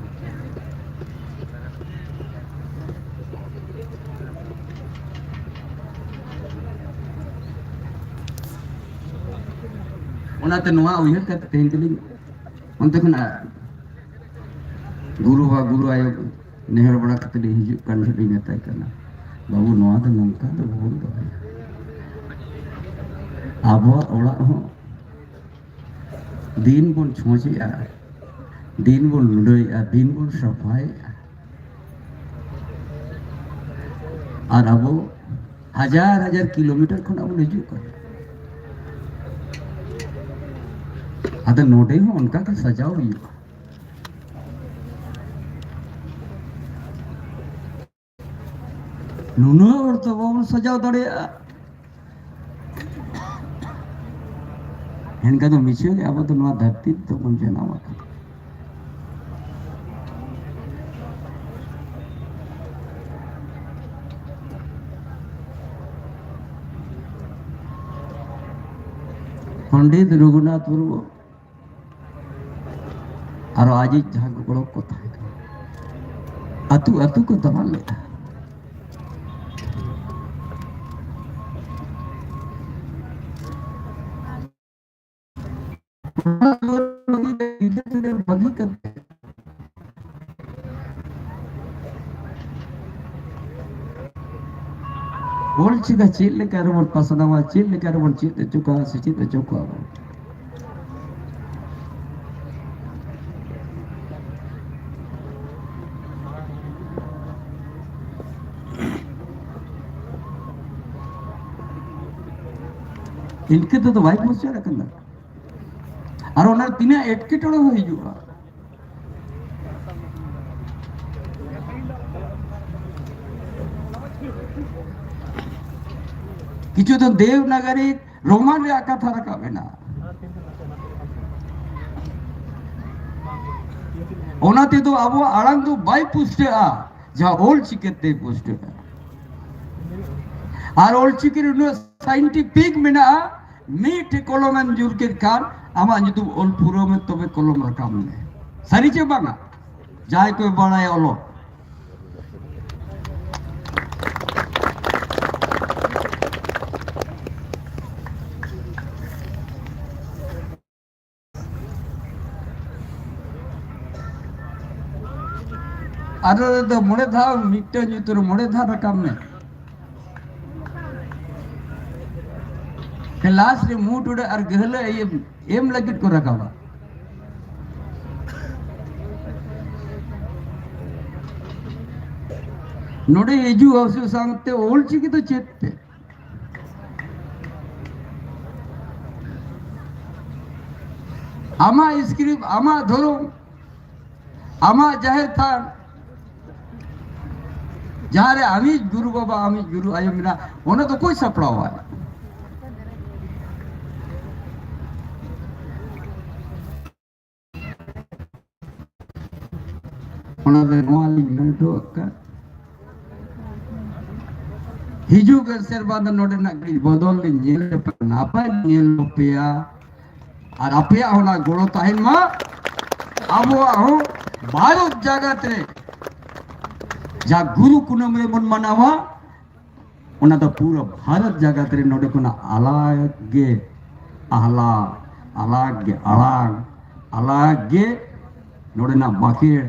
ᱚᱱᱟᱛᱮ ᱱᱚᱣᱟ ᱩᱭᱦᱟᱹᱨ ᱠᱟᱛᱮ ᱛᱮᱦᱮᱧ ᱫᱚᱞᱤᱧ ᱚᱱᱛᱮ ᱠᱷᱚᱱᱟᱜ ᱜᱩᱨᱩ ᱵᱟ, ᱜᱩᱨᱩ ᱟᱭᱳ ᱱᱮᱦᱚᱨ ᱵᱟᱲᱟ ᱠᱟᱛᱮ ᱞᱤᱧ ᱦᱤᱡᱩᱜ ᱠᱟᱱ ᱡᱚᱦᱚᱜ ᱞᱤᱧ ᱢᱮᱛᱟᱭ ᱠᱟᱱᱟ, "ᱵᱟᱹᱵᱩ, ᱱᱚᱣᱟ ᱫᱚ ᱱᱚᱝᱠᱟ ᱫᱚ ᱵᱟᱵᱚᱱ ᱫᱚᱦᱚᱭᱟ᱾ ᱟᱵᱚᱣᱟᱜ ᱚᱲᱟᱜ ᱦᱚᱸ ᱫᱤᱱ ᱵᱚᱱ ᱪᱷᱚᱸᱪᱮᱜᱼᱟ, ᱫᱤᱱ ᱵᱚᱱ ᱞᱩᱰᱟᱹᱭᱮᱜᱼᱟ, ᱫᱤᱱ ᱵᱚᱱ ᱥᱟᱯᱷᱟᱭᱮᱜᱼᱟ, ᱟᱨ ᱟᱵᱚ ᱦᱟᱡᱟᱨ ᱦᱟᱡᱟᱨ ᱠᱤᱞᱳᱢᱤᱴᱟᱨ ᱠᱷᱚᱱᱟᱜ ᱵᱚᱱ ᱦᱤᱡᱩᱜ ᱠᱟᱱᱟ᱾ ᱟᱫᱚ ᱱᱚᱰᱮ ᱦᱚᱸ ᱚᱱᱠᱟ ᱜᱮ ᱥᱟᱡᱟᱣ ᱦᱩᱭᱩᱜᱼᱟ᱾ ᱱᱩᱱᱟᱹᱜ ᱦᱚᱲ ᱫᱚ ᱵᱟᱵᱚᱱ ᱥᱟᱡᱟᱣ ᱫᱟᱲᱮᱭᱟᱜᱼᱟ᱾ ᱮᱱᱠᱷᱟᱱ ᱫᱚ ᱢᱤᱪᱷᱟᱹ ᱜᱮ ᱟᱵᱚ ᱫᱚ ᱱᱚᱣᱟ ᱫᱷᱟᱹᱨᱛᱤ ᱨᱮᱫᱚ ᱵᱚᱱ ᱡᱟᱱᱟᱢ ᱟᱠᱟᱱᱟ᱾ ᱯᱚᱱᱰᱤᱛ ᱨᱚᱜᱷᱩᱱᱟᱛᱷ ᱢᱩᱨᱢᱩ ᱟᱨᱚ ᱟᱡᱤᱡ ᱡᱟᱦᱟᱸ ᱠᱚ ᱜᱚᱲᱚ ᱠᱚ ᱛᱟᱦᱮᱸ ᱠᱟᱱᱟ, ᱟᱹᱛᱩ ᱟᱹᱛᱩ ᱠᱚ ᱫᱟᱬᱟᱱ ᱞᱮᱫᱟ᱾ ᱵᱟᱹᱜᱤ ᱠᱟᱛᱮ ᱚᱞ ᱪᱤᱠᱤ ᱪᱮᱫ ᱞᱮᱠᱟ ᱨᱮᱵᱚᱱ ᱯᱟᱥᱱᱟᱣᱟ, ᱪᱮᱫ ᱞᱮᱠᱟ ᱨᱮᱵᱚᱱ ᱪᱮᱫ ᱦᱚᱪᱚ ᱠᱚᱣᱟ, ᱥᱮᱪᱮᱫ ᱦᱚᱪᱚ ᱠᱚᱣᱟ ᱵᱚᱱ᱾ ᱤᱱᱠᱟᱹ ᱛᱮᱫᱚ ᱵᱟᱭ ᱯᱩᱥᱴᱟᱹᱣ ᱟᱠᱟᱱᱟ᱾ ᱟᱨ ᱚᱱᱟ ᱛᱤᱱᱟᱹᱜ ᱮᱴᱠᱮᱴᱚᱬᱮ ᱦᱚᱸ ᱦᱤᱡᱩᱜᱼᱟ᱾ ᱠᱤᱪᱷᱩ ᱫᱚ ᱫᱮᱵᱽᱱᱟᱜᱚᱨᱤ ᱨᱳᱢᱟᱱ ᱨᱮᱭᱟᱜ ᱠᱟᱛᱷᱟ ᱨᱟᱠᱟᱵ ᱮᱱᱟ᱾ ᱚᱱᱟ ᱛᱮᱫᱚ ᱟᱵᱚᱣᱟᱜ ᱟᱲᱟᱝ ᱫᱚ ᱵᱟᱭ ᱯᱩᱥᱴᱟᱹᱜᱼᱟ, ᱡᱟᱦᱟᱸ ᱚᱞ ᱪᱤᱠᱤ ᱛᱮ ᱯᱩᱥᱴᱟᱹᱜᱼᱟ᱾ ᱟᱨ ᱚᱞ ᱪᱤᱠᱤ ᱨᱮ ᱩᱱᱟᱹᱜ ᱥᱟᱭᱮᱱᱴᱤᱯᱷᱤᱠ ᱢᱮᱱᱟᱜᱼᱟ, ᱢᱤᱫᱴᱮᱡ ᱠᱚᱞᱚᱢᱮᱢ ᱡᱩᱨ ᱠᱮᱫ ᱠᱷᱟᱱ ᱟᱢᱟᱜ ᱧᱩᱛᱩᱢ ᱚᱞ ᱯᱩᱨᱟᱹᱣ ᱢᱮ, ᱛᱚᱵᱮ ᱠᱚᱞᱚᱢ ᱨᱟᱠᱟᱵ ᱢᱮ᱾ ᱥᱟᱹᱨᱤ ᱪᱮ ᱵᱟᱝᱟ? ᱡᱟᱦᱟᱸᱭ ᱠᱚ ᱵᱟᱲᱟᱭᱟ ᱚᱞᱚᱜ᱾ ᱟᱫᱚ ᱫᱚ ᱢᱚᱬᱮ ᱫᱷᱟᱣ ᱢᱤᱫᱴᱟᱝ ᱧᱩᱛᱩᱢ ᱨᱮ ᱢᱚᱬᱮ ᱫᱷᱟᱣ ᱨᱟᱠᱟᱵ ᱢᱮ᱾ ᱞᱟᱥᱴ ᱨᱮ ᱢᱩ ᱴᱩᱰᱟᱹᱜ ᱟᱨ ᱜᱟᱹᱦᱞᱟᱹ ᱮᱢ, ᱮᱢ ᱞᱟᱹᱜᱤᱫ ᱠᱚ ᱨᱟᱠᱟᱵᱟ᱾ ᱱᱚᱰᱮ ᱦᱤᱡᱩᱜ ᱦᱟᱹᱥᱩ ᱥᱟᱶᱛᱮ ᱚᱞ ᱪᱤᱠᱤ ᱫᱚ ᱪᱮᱫ ᱛᱮ? ᱟᱢᱟᱜ ᱥᱠᱨᱤᱯᱴ, ᱟᱢᱟᱜ ᱫᱷᱚᱨᱚᱢ, ᱟᱢᱟᱜ ᱡᱟᱦᱮᱨ ᱛᱷᱟᱱ, ᱡᱟᱦᱟᱸ ᱨᱮ ᱟᱢᱤᱡ ᱜᱩᱨᱩ ᱵᱟᱵᱟ, ᱟᱢᱤᱡ ᱜᱩᱨᱩ ᱟᱭᱳ ᱢᱮᱱᱟᱜ, ᱚᱱᱟ ᱫᱚ ᱚᱠᱚᱭ ᱥᱟᱯᱲᱟᱣᱟᱭ? ᱚᱱᱟ ᱫᱚ ᱱᱚᱣᱟ ᱞᱤᱧ ᱢᱮᱱ ᱦᱚᱴᱚ ᱠᱟᱜ ᱠᱟᱱ᱾ ᱦᱤᱡᱩᱜ ᱠᱟᱱ ᱥᱮᱨᱢᱟ ᱫᱚ ᱱᱚᱰᱮᱱᱟᱜ ᱠᱟᱹᱴᱤᱡ ᱵᱚᱫᱚᱞ ᱞᱤᱧ ᱧᱮᱞ ᱯᱮᱭᱟ, ᱱᱟᱯᱟᱭ ᱞᱤᱧ ᱧᱮᱞ ᱯᱮᱭᱟ᱾ ᱟᱨ ᱟᱯᱮᱭᱟᱜ ᱦᱚᱸ ᱚᱱᱟ ᱜᱚᱲᱚ ᱛᱟᱦᱮᱱ ᱢᱟ᱾ ᱟᱵᱚᱣᱟᱜ ᱦᱚᱸ ᱵᱷᱟᱨᱚᱛ ᱡᱟᱠᱟᱛ ᱨᱮ ᱡᱟ ᱜᱩᱨᱩ ᱠᱩᱱᱟᱹᱢᱤ ᱨᱮᱵᱚᱱ ᱢᱟᱱᱟᱣᱟ, ᱚᱱᱟ ᱫᱚ ᱯᱩᱨᱟᱹ ᱵᱷᱟᱨᱚᱛ ᱡᱟᱠᱟᱛ ᱨᱮ ᱱᱚᱰᱮ ᱠᱷᱚᱱᱟᱜ ᱟᱞᱟᱜᱽ ᱜᱮ ᱟᱦᱞᱟ, ᱟᱞᱟᱜᱽ ᱜᱮ ᱟᱲᱟᱝ, ᱟᱞᱟᱜᱽ ᱜᱮ ᱱᱚᱰᱮᱱᱟᱜ ᱵᱟᱸᱠᱷᱮᱲ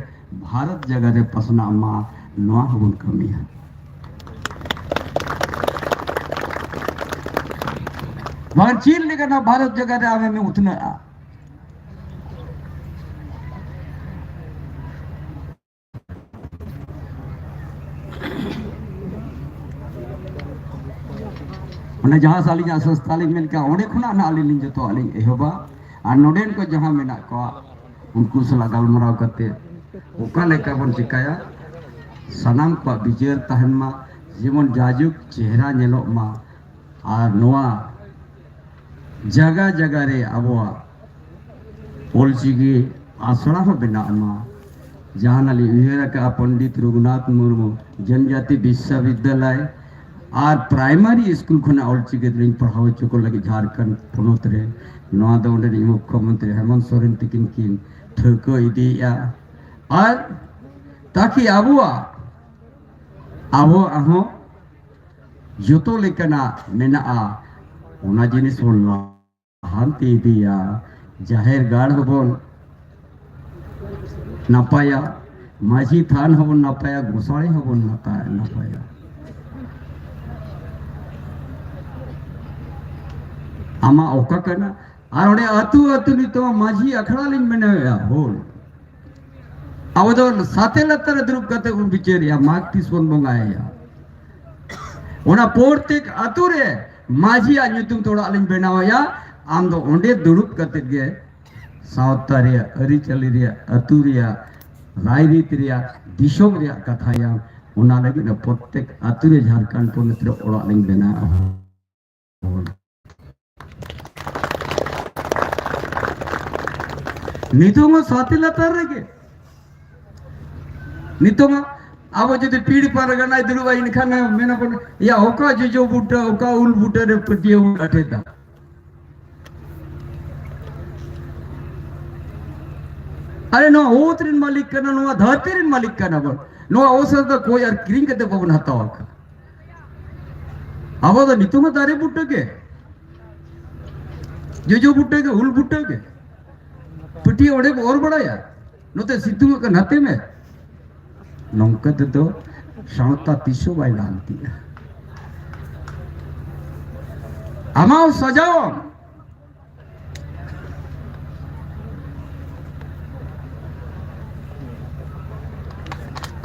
ᱵᱷᱟᱨᱚᱛ ᱡᱟᱠᱟᱛ ᱨᱮ ᱯᱟᱥᱱᱟᱜ ᱢᱟ, ᱱᱚᱣᱟ ᱦᱚᱸᱵᱚᱱ ᱠᱟᱹᱢᱤᱭᱟ᱾ ᱵᱟᱝ ᱪᱮᱫ ᱞᱮᱠᱟᱱᱟᱜ ᱵᱷᱟᱨᱚᱛ ᱡᱟᱠᱟᱛ ᱨᱮ ᱟᱢᱮᱢ ᱩᱛᱱᱟᱹᱜᱼᱟ? ᱚᱱᱮ ᱡᱟᱦᱟᱸ ᱥᱮ ᱟᱹᱞᱤᱧᱟᱜ ᱥᱚᱝᱥᱛᱷᱟ ᱞᱤᱧ ᱢᱮᱱ ᱠᱮᱜᱼᱟ, ᱚᱸᱰᱮ ᱠᱷᱚᱱᱟᱜ ᱱᱟᱜ ᱟᱹᱞᱤᱧ ᱞᱤᱧ ᱡᱚᱛᱚᱣᱟᱜ ᱞᱤᱧ ᱮᱦᱚᱵᱟ᱾ ᱟᱨ ᱱᱚᱰᱮᱱ ᱠᱚ ᱡᱟᱦᱟᱸ ᱢᱮᱱᱟᱜ ᱠᱚᱣᱟ, ᱩᱱᱠᱩ ᱥᱟᱞᱟᱜ ᱜᱟᱞᱢᱟᱨᱟᱣ ᱠᱟᱛᱮ ᱚᱠᱟ ᱞᱮᱠᱟ ᱵᱚᱱ ᱪᱤᱠᱟᱹᱭᱟ, ᱥᱟᱱᱟᱢ ᱠᱚᱣᱟᱜ ᱵᱤᱪᱟᱹᱨ ᱛᱟᱦᱮᱱ ᱢᱟ, ᱡᱮᱢᱚᱱ ᱡᱟᱭᱡᱩᱜᱽ ᱪᱮᱦᱨᱟ ᱧᱮᱞᱚᱜ ᱢᱟ᱾ ᱟᱨ ᱱᱚᱣᱟ ᱡᱟᱭᱜᱟ ᱡᱟᱭᱜᱟ ᱨᱮ ᱟᱵᱚᱣᱟᱜ ᱚᱞᱪᱤᱠᱤ ᱟᱥᱲᱟ ᱦᱚᱸ ᱵᱮᱱᱟᱜ ᱢᱟ᱾ ᱡᱟᱦᱟᱱᱟᱜ ᱞᱤᱧ ᱩᱭᱦᱟᱹᱨ ᱟᱠᱟᱫᱼᱟ, ᱯᱚᱱᱰᱤᱛ ᱨᱚᱜᱷᱩᱱᱟᱛᱷ ᱢᱩᱨᱢᱩ ᱡᱚᱱᱡᱟᱛᱤ ᱵᱤᱥᱥᱚᱵᱤᱫᱽᱫᱟᱞᱚᱭ ᱟᱨ ᱯᱨᱟᱭᱢᱟᱨᱤ ᱥᱠᱩᱞ ᱠᱷᱚᱱᱟᱜ ᱚᱞᱪᱤᱠᱤ ᱛᱮᱞᱤᱧ ᱯᱟᱲᱦᱟᱣ ᱦᱚᱪᱚ ᱠᱚ ᱞᱟᱹᱜᱤᱫ ᱡᱷᱟᱲᱠᱷᱚᱸᱰ ᱯᱚᱱᱚᱛ ᱨᱮ᱾ ᱱᱚᱣᱟ ᱫᱚ ᱚᱸᱰᱮᱱᱤᱡ ᱢᱩᱠᱠᱷᱚᱢᱚᱱᱛᱨᱤ ᱦᱮᱢᱚᱱᱛ ᱥᱚᱨᱮᱱ ᱛᱤᱠᱤᱱ ᱠᱤᱱ ᱴᱷᱟᱹᱣᱠᱟᱹ ᱤᱫᱤᱭᱮᱫᱼᱟ᱾ ᱟᱨ ᱛᱟᱠᱤ ᱟᱵᱚᱣᱟᱜ, ᱟᱵᱚᱣᱟᱜ ᱦᱚᱸ ᱡᱚᱛᱚ ᱞᱮᱠᱟᱱᱟᱜ ᱢᱮᱱᱟᱜᱼᱟ, ᱚᱱᱟ ᱡᱤᱱᱤᱥ ᱵᱚᱱ ᱞᱟᱦᱟᱱᱛᱤ ᱤᱫᱤᱭᱟ᱾ ᱡᱟᱦᱮᱨ ᱜᱟᱲ ᱦᱚᱸᱵᱚᱱ ᱱᱟᱯᱟᱭᱟ, ᱢᱟᱹᱡᱷᱤ ᱛᱷᱟᱱ ᱦᱚᱸᱵᱚᱱ ᱱᱟᱯᱟᱭᱟ, ᱜᱚᱸᱥᱟᱲᱮ ᱦᱚᱸᱵᱚᱱ ᱱᱟᱯᱟᱭ, ᱱᱟᱯᱟᱭᱟ᱾ ᱟᱢᱟᱜ ᱚᱠᱟ ᱠᱟᱱᱟ? ᱟᱨ ᱚᱸᱰᱮ ᱟᱹᱛᱩ ᱟᱹᱛᱩ ᱱᱤᱛᱚᱜ ᱢᱟᱹᱡᱷᱤ ᱟᱠᱷᱲᱟ ᱞᱤᱧ ᱵᱮᱱᱟᱣᱮᱫᱼᱟ, ᱦᱳᱭ᱾ ᱟᱵᱚ ᱫᱚ ᱥᱟᱛᱮ ᱞᱟᱛᱟᱨ ᱨᱮ ᱫᱩᱲᱩᱵ ᱠᱟᱛᱮ ᱵᱚᱱ ᱵᱤᱪᱟᱹᱨᱮᱜᱼᱟ, ᱢᱟᱜᱽ ᱛᱤᱥ ᱵᱚᱱ ᱵᱚᱸᱜᱟᱭᱟ᱾ ᱚᱱᱟ ᱯᱨᱚᱛᱮᱠ ᱟᱹᱛᱩ ᱨᱮ ᱢᱟᱹᱡᱷᱤᱭᱟᱜ ᱧᱩᱛᱩᱢ ᱛᱮ ᱚᱲᱟᱜ ᱞᱤᱧ ᱵᱮᱱᱟᱣᱮᱜᱼᱟ᱾ ᱟᱢ ᱫᱚ ᱚᱸᱰᱮ ᱫᱩᱲᱩᱵ ᱠᱟᱛᱮ ᱜᱮ ᱥᱟᱶᱛᱟ ᱨᱮᱭᱟᱜ, ᱟᱹᱨᱤᱪᱟᱹᱞᱤ ᱨᱮᱭᱟᱜ, ᱟᱹᱛᱩ ᱨᱮᱭᱟᱜ, ᱨᱟᱭᱨᱤᱛ ᱨᱮᱭᱟᱜ, ᱫᱤᱥᱚᱢ ᱨᱮᱭᱟᱜ ᱠᱟᱛᱷᱟᱭᱟᱢ᱾ ᱚᱱᱟ ᱞᱟᱹᱜᱤᱫ ᱯᱨᱚᱛᱮᱠ ᱟᱹᱛᱩ ᱨᱮ ᱡᱷᱟᱲᱠᱷᱚᱸᱰ ᱯᱚᱱᱚᱛ ᱨᱮ ᱚᱲᱟᱜ ᱞᱤᱧ ᱵᱮᱱᱟᱣᱟ᱾ ᱱᱤᱛᱚᱜ ᱢᱟ ᱥᱟᱛᱮ ᱞᱟᱛᱟᱨ ᱨᱮᱜᱮ᱾ ᱱᱤᱛᱚᱜ ᱢᱟ ᱟᱵᱚ ᱡᱩᱫᱤ ᱯᱤᱲ ᱯᱟᱨᱜᱟᱱᱟᱭ ᱫᱩᱲᱩᱵᱼᱟ, ᱮᱱᱠᱷᱟᱱ ᱢᱮᱱᱟᱵᱚᱱ, "ᱭᱟ, ᱚᱠᱟ ᱡᱚᱡᱚ ᱵᱩᱴᱟᱹ, ᱚᱠᱟ ᱩᱞ ᱵᱩᱴᱟᱹ ᱨᱮ ᱯᱟᱹᱴᱭᱟᱹ ᱩᱞ ᱟᱴᱮᱫᱟ?" ᱟᱨᱮ, ᱱᱚᱣᱟ ᱚᱛ ᱨᱮᱱ ᱢᱟᱹᱞᱤᱠ ᱠᱟᱱᱟ, ᱱᱚᱣᱟ ᱫᱷᱟᱹᱨᱛᱤ ᱨᱮᱱ ᱢᱟᱹᱞᱤᱠ ᱠᱟᱱᱟ ᱵᱚᱱ᱾ ᱱᱚᱣᱟ ᱚᱛ ᱫᱚ ᱠᱚᱭ ᱟᱨ ᱠᱤᱨᱤᱧ ᱠᱟᱛᱮ ᱵᱟᱵᱚᱱ ᱦᱟᱛᱟᱣ ᱟᱠᱟᱫ᱾ ᱟᱵᱚ ᱫᱚ ᱱᱤᱛᱚᱜ ᱦᱚᱸ ᱫᱟᱨᱮ ᱵᱩᱴᱟᱹ ᱜᱮ, ᱡᱚᱡᱚ ᱵᱩᱴᱟᱹ ᱜᱮ, ᱩᱞ ᱵᱩᱴᱟᱹ ᱜᱮ᱾ ᱯᱟᱹᱴᱭᱟᱹ ᱚᱸᱰᱮ ᱵᱚ ᱚᱨ ᱵᱟᱲᱟᱭᱟ, ᱱᱚᱛᱮ ᱥᱤᱛᱩᱝ ᱟᱠᱟᱱ ᱱᱟᱛᱮ ᱢᱮ᱾ ᱱᱚᱝᱠᱟ ᱛᱮᱫᱚ ᱥᱟᱶᱛᱟ ᱛᱤᱥ ᱦᱚᱸ ᱵᱟᱭ ᱞᱟᱦᱟᱱᱛᱤᱜᱼᱟ᱾ ᱟᱢᱟᱜ ᱥᱟᱡᱟᱣᱟᱢ᱾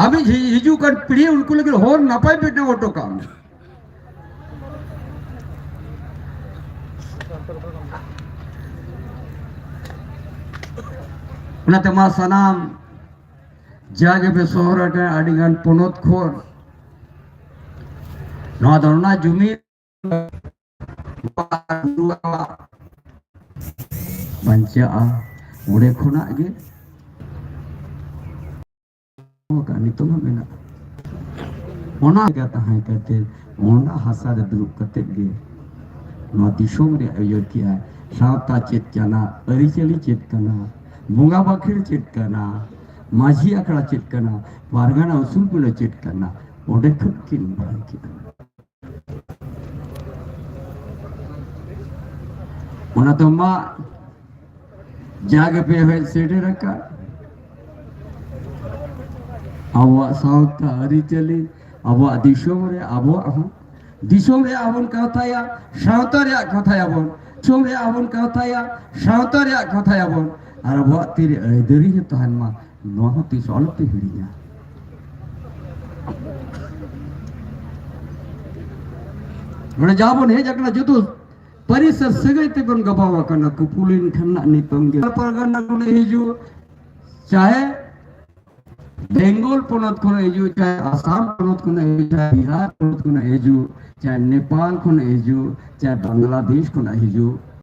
ᱟᱢᱤᱡ ᱦᱤ-, ᱦᱤᱡᱩᱜ ᱠᱟᱱ ᱯᱤᱲᱦᱤ ᱩᱱᱠᱩ ᱞᱟᱹᱜᱤᱫ ᱦᱚᱨ ᱱᱟᱯᱟᱭ ᱵᱮᱱᱟᱣ ᱦᱚᱴᱚ ᱠᱟᱜ ᱢᱮ᱾ ᱚᱱᱟᱛᱮ ᱢᱟ ᱥᱟᱱᱟᱢ ᱡᱟᱜᱮ ᱯᱮ ᱥᱚᱦᱚᱨ ᱟᱠᱟᱱ ᱟᱹᱰᱤ ᱜᱟᱱ ᱯᱚᱱᱚᱛ ᱠᱷᱚᱱ ᱱᱚᱣᱟ ᱫᱚ ᱚᱱᱟ ᱡᱩᱢᱤᱫ ᱵᱟᱧᱪᱟᱜᱼᱟ, ᱚᱸᱰᱮ ᱠᱷᱚᱱᱟᱜ ᱜᱮ ᱱᱤᱛᱚᱜ ᱦᱚᱸ ᱢᱮᱱᱟᱜᱼᱟ᱾ ᱚᱱᱟ ᱞᱮᱠᱟ ᱛᱟᱦᱮᱸ ᱠᱟᱛᱮ ᱚᱱᱟ ᱦᱟᱥᱟ ᱨᱮ ᱫᱩᱲᱩᱵ ᱠᱟᱛᱮ ᱜᱮ ᱱᱚᱣᱟ ᱫᱤᱥᱚᱢ ᱨᱮ ᱟᱹᱭᱫᱟᱹᱨ ᱠᱮᱜᱼᱟᱭ᱾ ᱥᱟᱶᱛᱟ ᱪᱮᱫ ᱠᱟᱱᱟ, ᱟᱹᱨᱤᱪᱟᱹᱞᱤ ᱪᱮᱫ ᱠᱟᱱᱟ, ᱵᱚᱸᱜᱟ ᱵᱟᱠᱷᱮᱲ ᱪᱮᱫ ᱠᱟᱱᱟ, ᱢᱟᱹᱡᱷᱤ ᱟᱠᱷᱲᱟ ᱪᱮᱫ ᱠᱟᱱᱟ, ᱯᱟᱨᱜᱟᱱᱟ ᱩᱥᱩᱞ ᱯᱤᱲᱟᱹ ᱪᱮᱫ ᱠᱟᱱᱟ, ᱚᱸᱰᱮ ᱠᱷᱚᱱ ᱠᱤᱱ ᱵᱟᱲᱟᱭ ᱠᱮᱫᱟ᱾ ᱚᱱᱟ ᱛᱮ ᱢᱟ ᱡᱟᱜᱮ ᱯᱮ ᱦᱮᱡ ᱥᱮᱴᱮᱨ ᱟᱠᱟᱫ, ᱟᱵᱚᱣᱟᱜ ᱥᱟᱶᱛᱟ ᱟᱹᱨᱤᱪᱟᱹᱞᱤ, ᱟᱵᱚᱣᱟᱜ ᱫᱤᱥᱚᱢ ᱨᱮ ᱟᱵᱚᱣᱟᱜ ᱦᱚᱸ, ᱫᱤᱥᱚᱢ ᱨᱮᱭᱟᱜ ᱦᱚᱸᱵᱚᱱ ᱠᱟᱛᱷᱟᱭᱟ, ᱥᱟᱶᱛᱟ ᱨᱮᱭᱟᱜ ᱠᱟᱛᱷᱟᱭᱟᱵᱚᱱ, ᱫᱤᱥᱚᱢ ᱨᱮᱭᱟᱜ ᱦᱚᱸᱵᱚᱱ ᱠᱟᱛᱷᱟᱭᱟ, ᱥᱟᱶᱛᱟ ᱨᱮᱭᱟᱜ ᱠᱟᱛᱷᱟᱭᱟᱵᱚᱱ, ᱟᱨ ᱟᱵᱚᱣᱟᱜ ᱛᱤᱨᱮ ᱟᱹᱭᱫᱟᱹᱨᱤ ᱦᱚᱸ ᱛᱟᱦᱮᱱ ᱢᱟ, ᱱᱚᱣᱟ ᱦᱚᱸ ᱛᱤᱥ ᱟᱞᱚᱯᱮ ᱦᱤᱲᱤᱧᱟ᱾ ᱱᱚᱰᱮ ᱡᱟᱦᱟᱸ ᱵᱚᱱ ᱦᱮᱡ ᱟᱠᱟᱱᱟ, ᱡᱚᱛᱚ ᱯᱟᱹᱨᱤᱥ ᱟᱨ ᱥᱟᱹᱜᱟᱹᱭ ᱛᱮᱵᱚᱱ ᱜᱟᱵᱟᱣ ᱟᱠᱟᱱᱟ᱾ ᱠᱩᱯᱩᱞᱤᱱ ᱠᱷᱟᱱ ᱱᱟᱜ ᱱᱤᱛᱚᱝ ᱜᱮ ᱯᱟᱨᱜᱟᱱᱟ ᱠᱷᱚᱱ ᱦᱤᱡᱩᱜ, ᱪᱟᱦᱮ ᱵᱮᱝᱜᱚᱞ ᱯᱚᱱᱚᱛ ᱠᱷᱚᱱ ᱦᱤᱡᱩᱜ, ᱪᱟᱦᱮ ᱟᱥᱟᱢ ᱯᱚᱱᱚᱛ ᱠᱷᱚᱱ ᱦᱤᱡᱩᱜ, ᱪᱟᱦᱮ ᱵᱤᱦᱟᱨ ᱯᱚᱱᱚᱛ ᱠᱷᱚᱱ ᱦᱤᱡᱩᱜ, ᱪᱟᱦᱮ ᱱᱮᱯᱟᱞ ᱠᱷᱚᱱ ᱦᱤᱡᱩᱜ, ᱪᱟᱦᱮ ᱵᱟᱝᱞᱟᱫᱮᱥ ᱠᱷᱚᱱ ᱦᱤᱡᱩᱜ,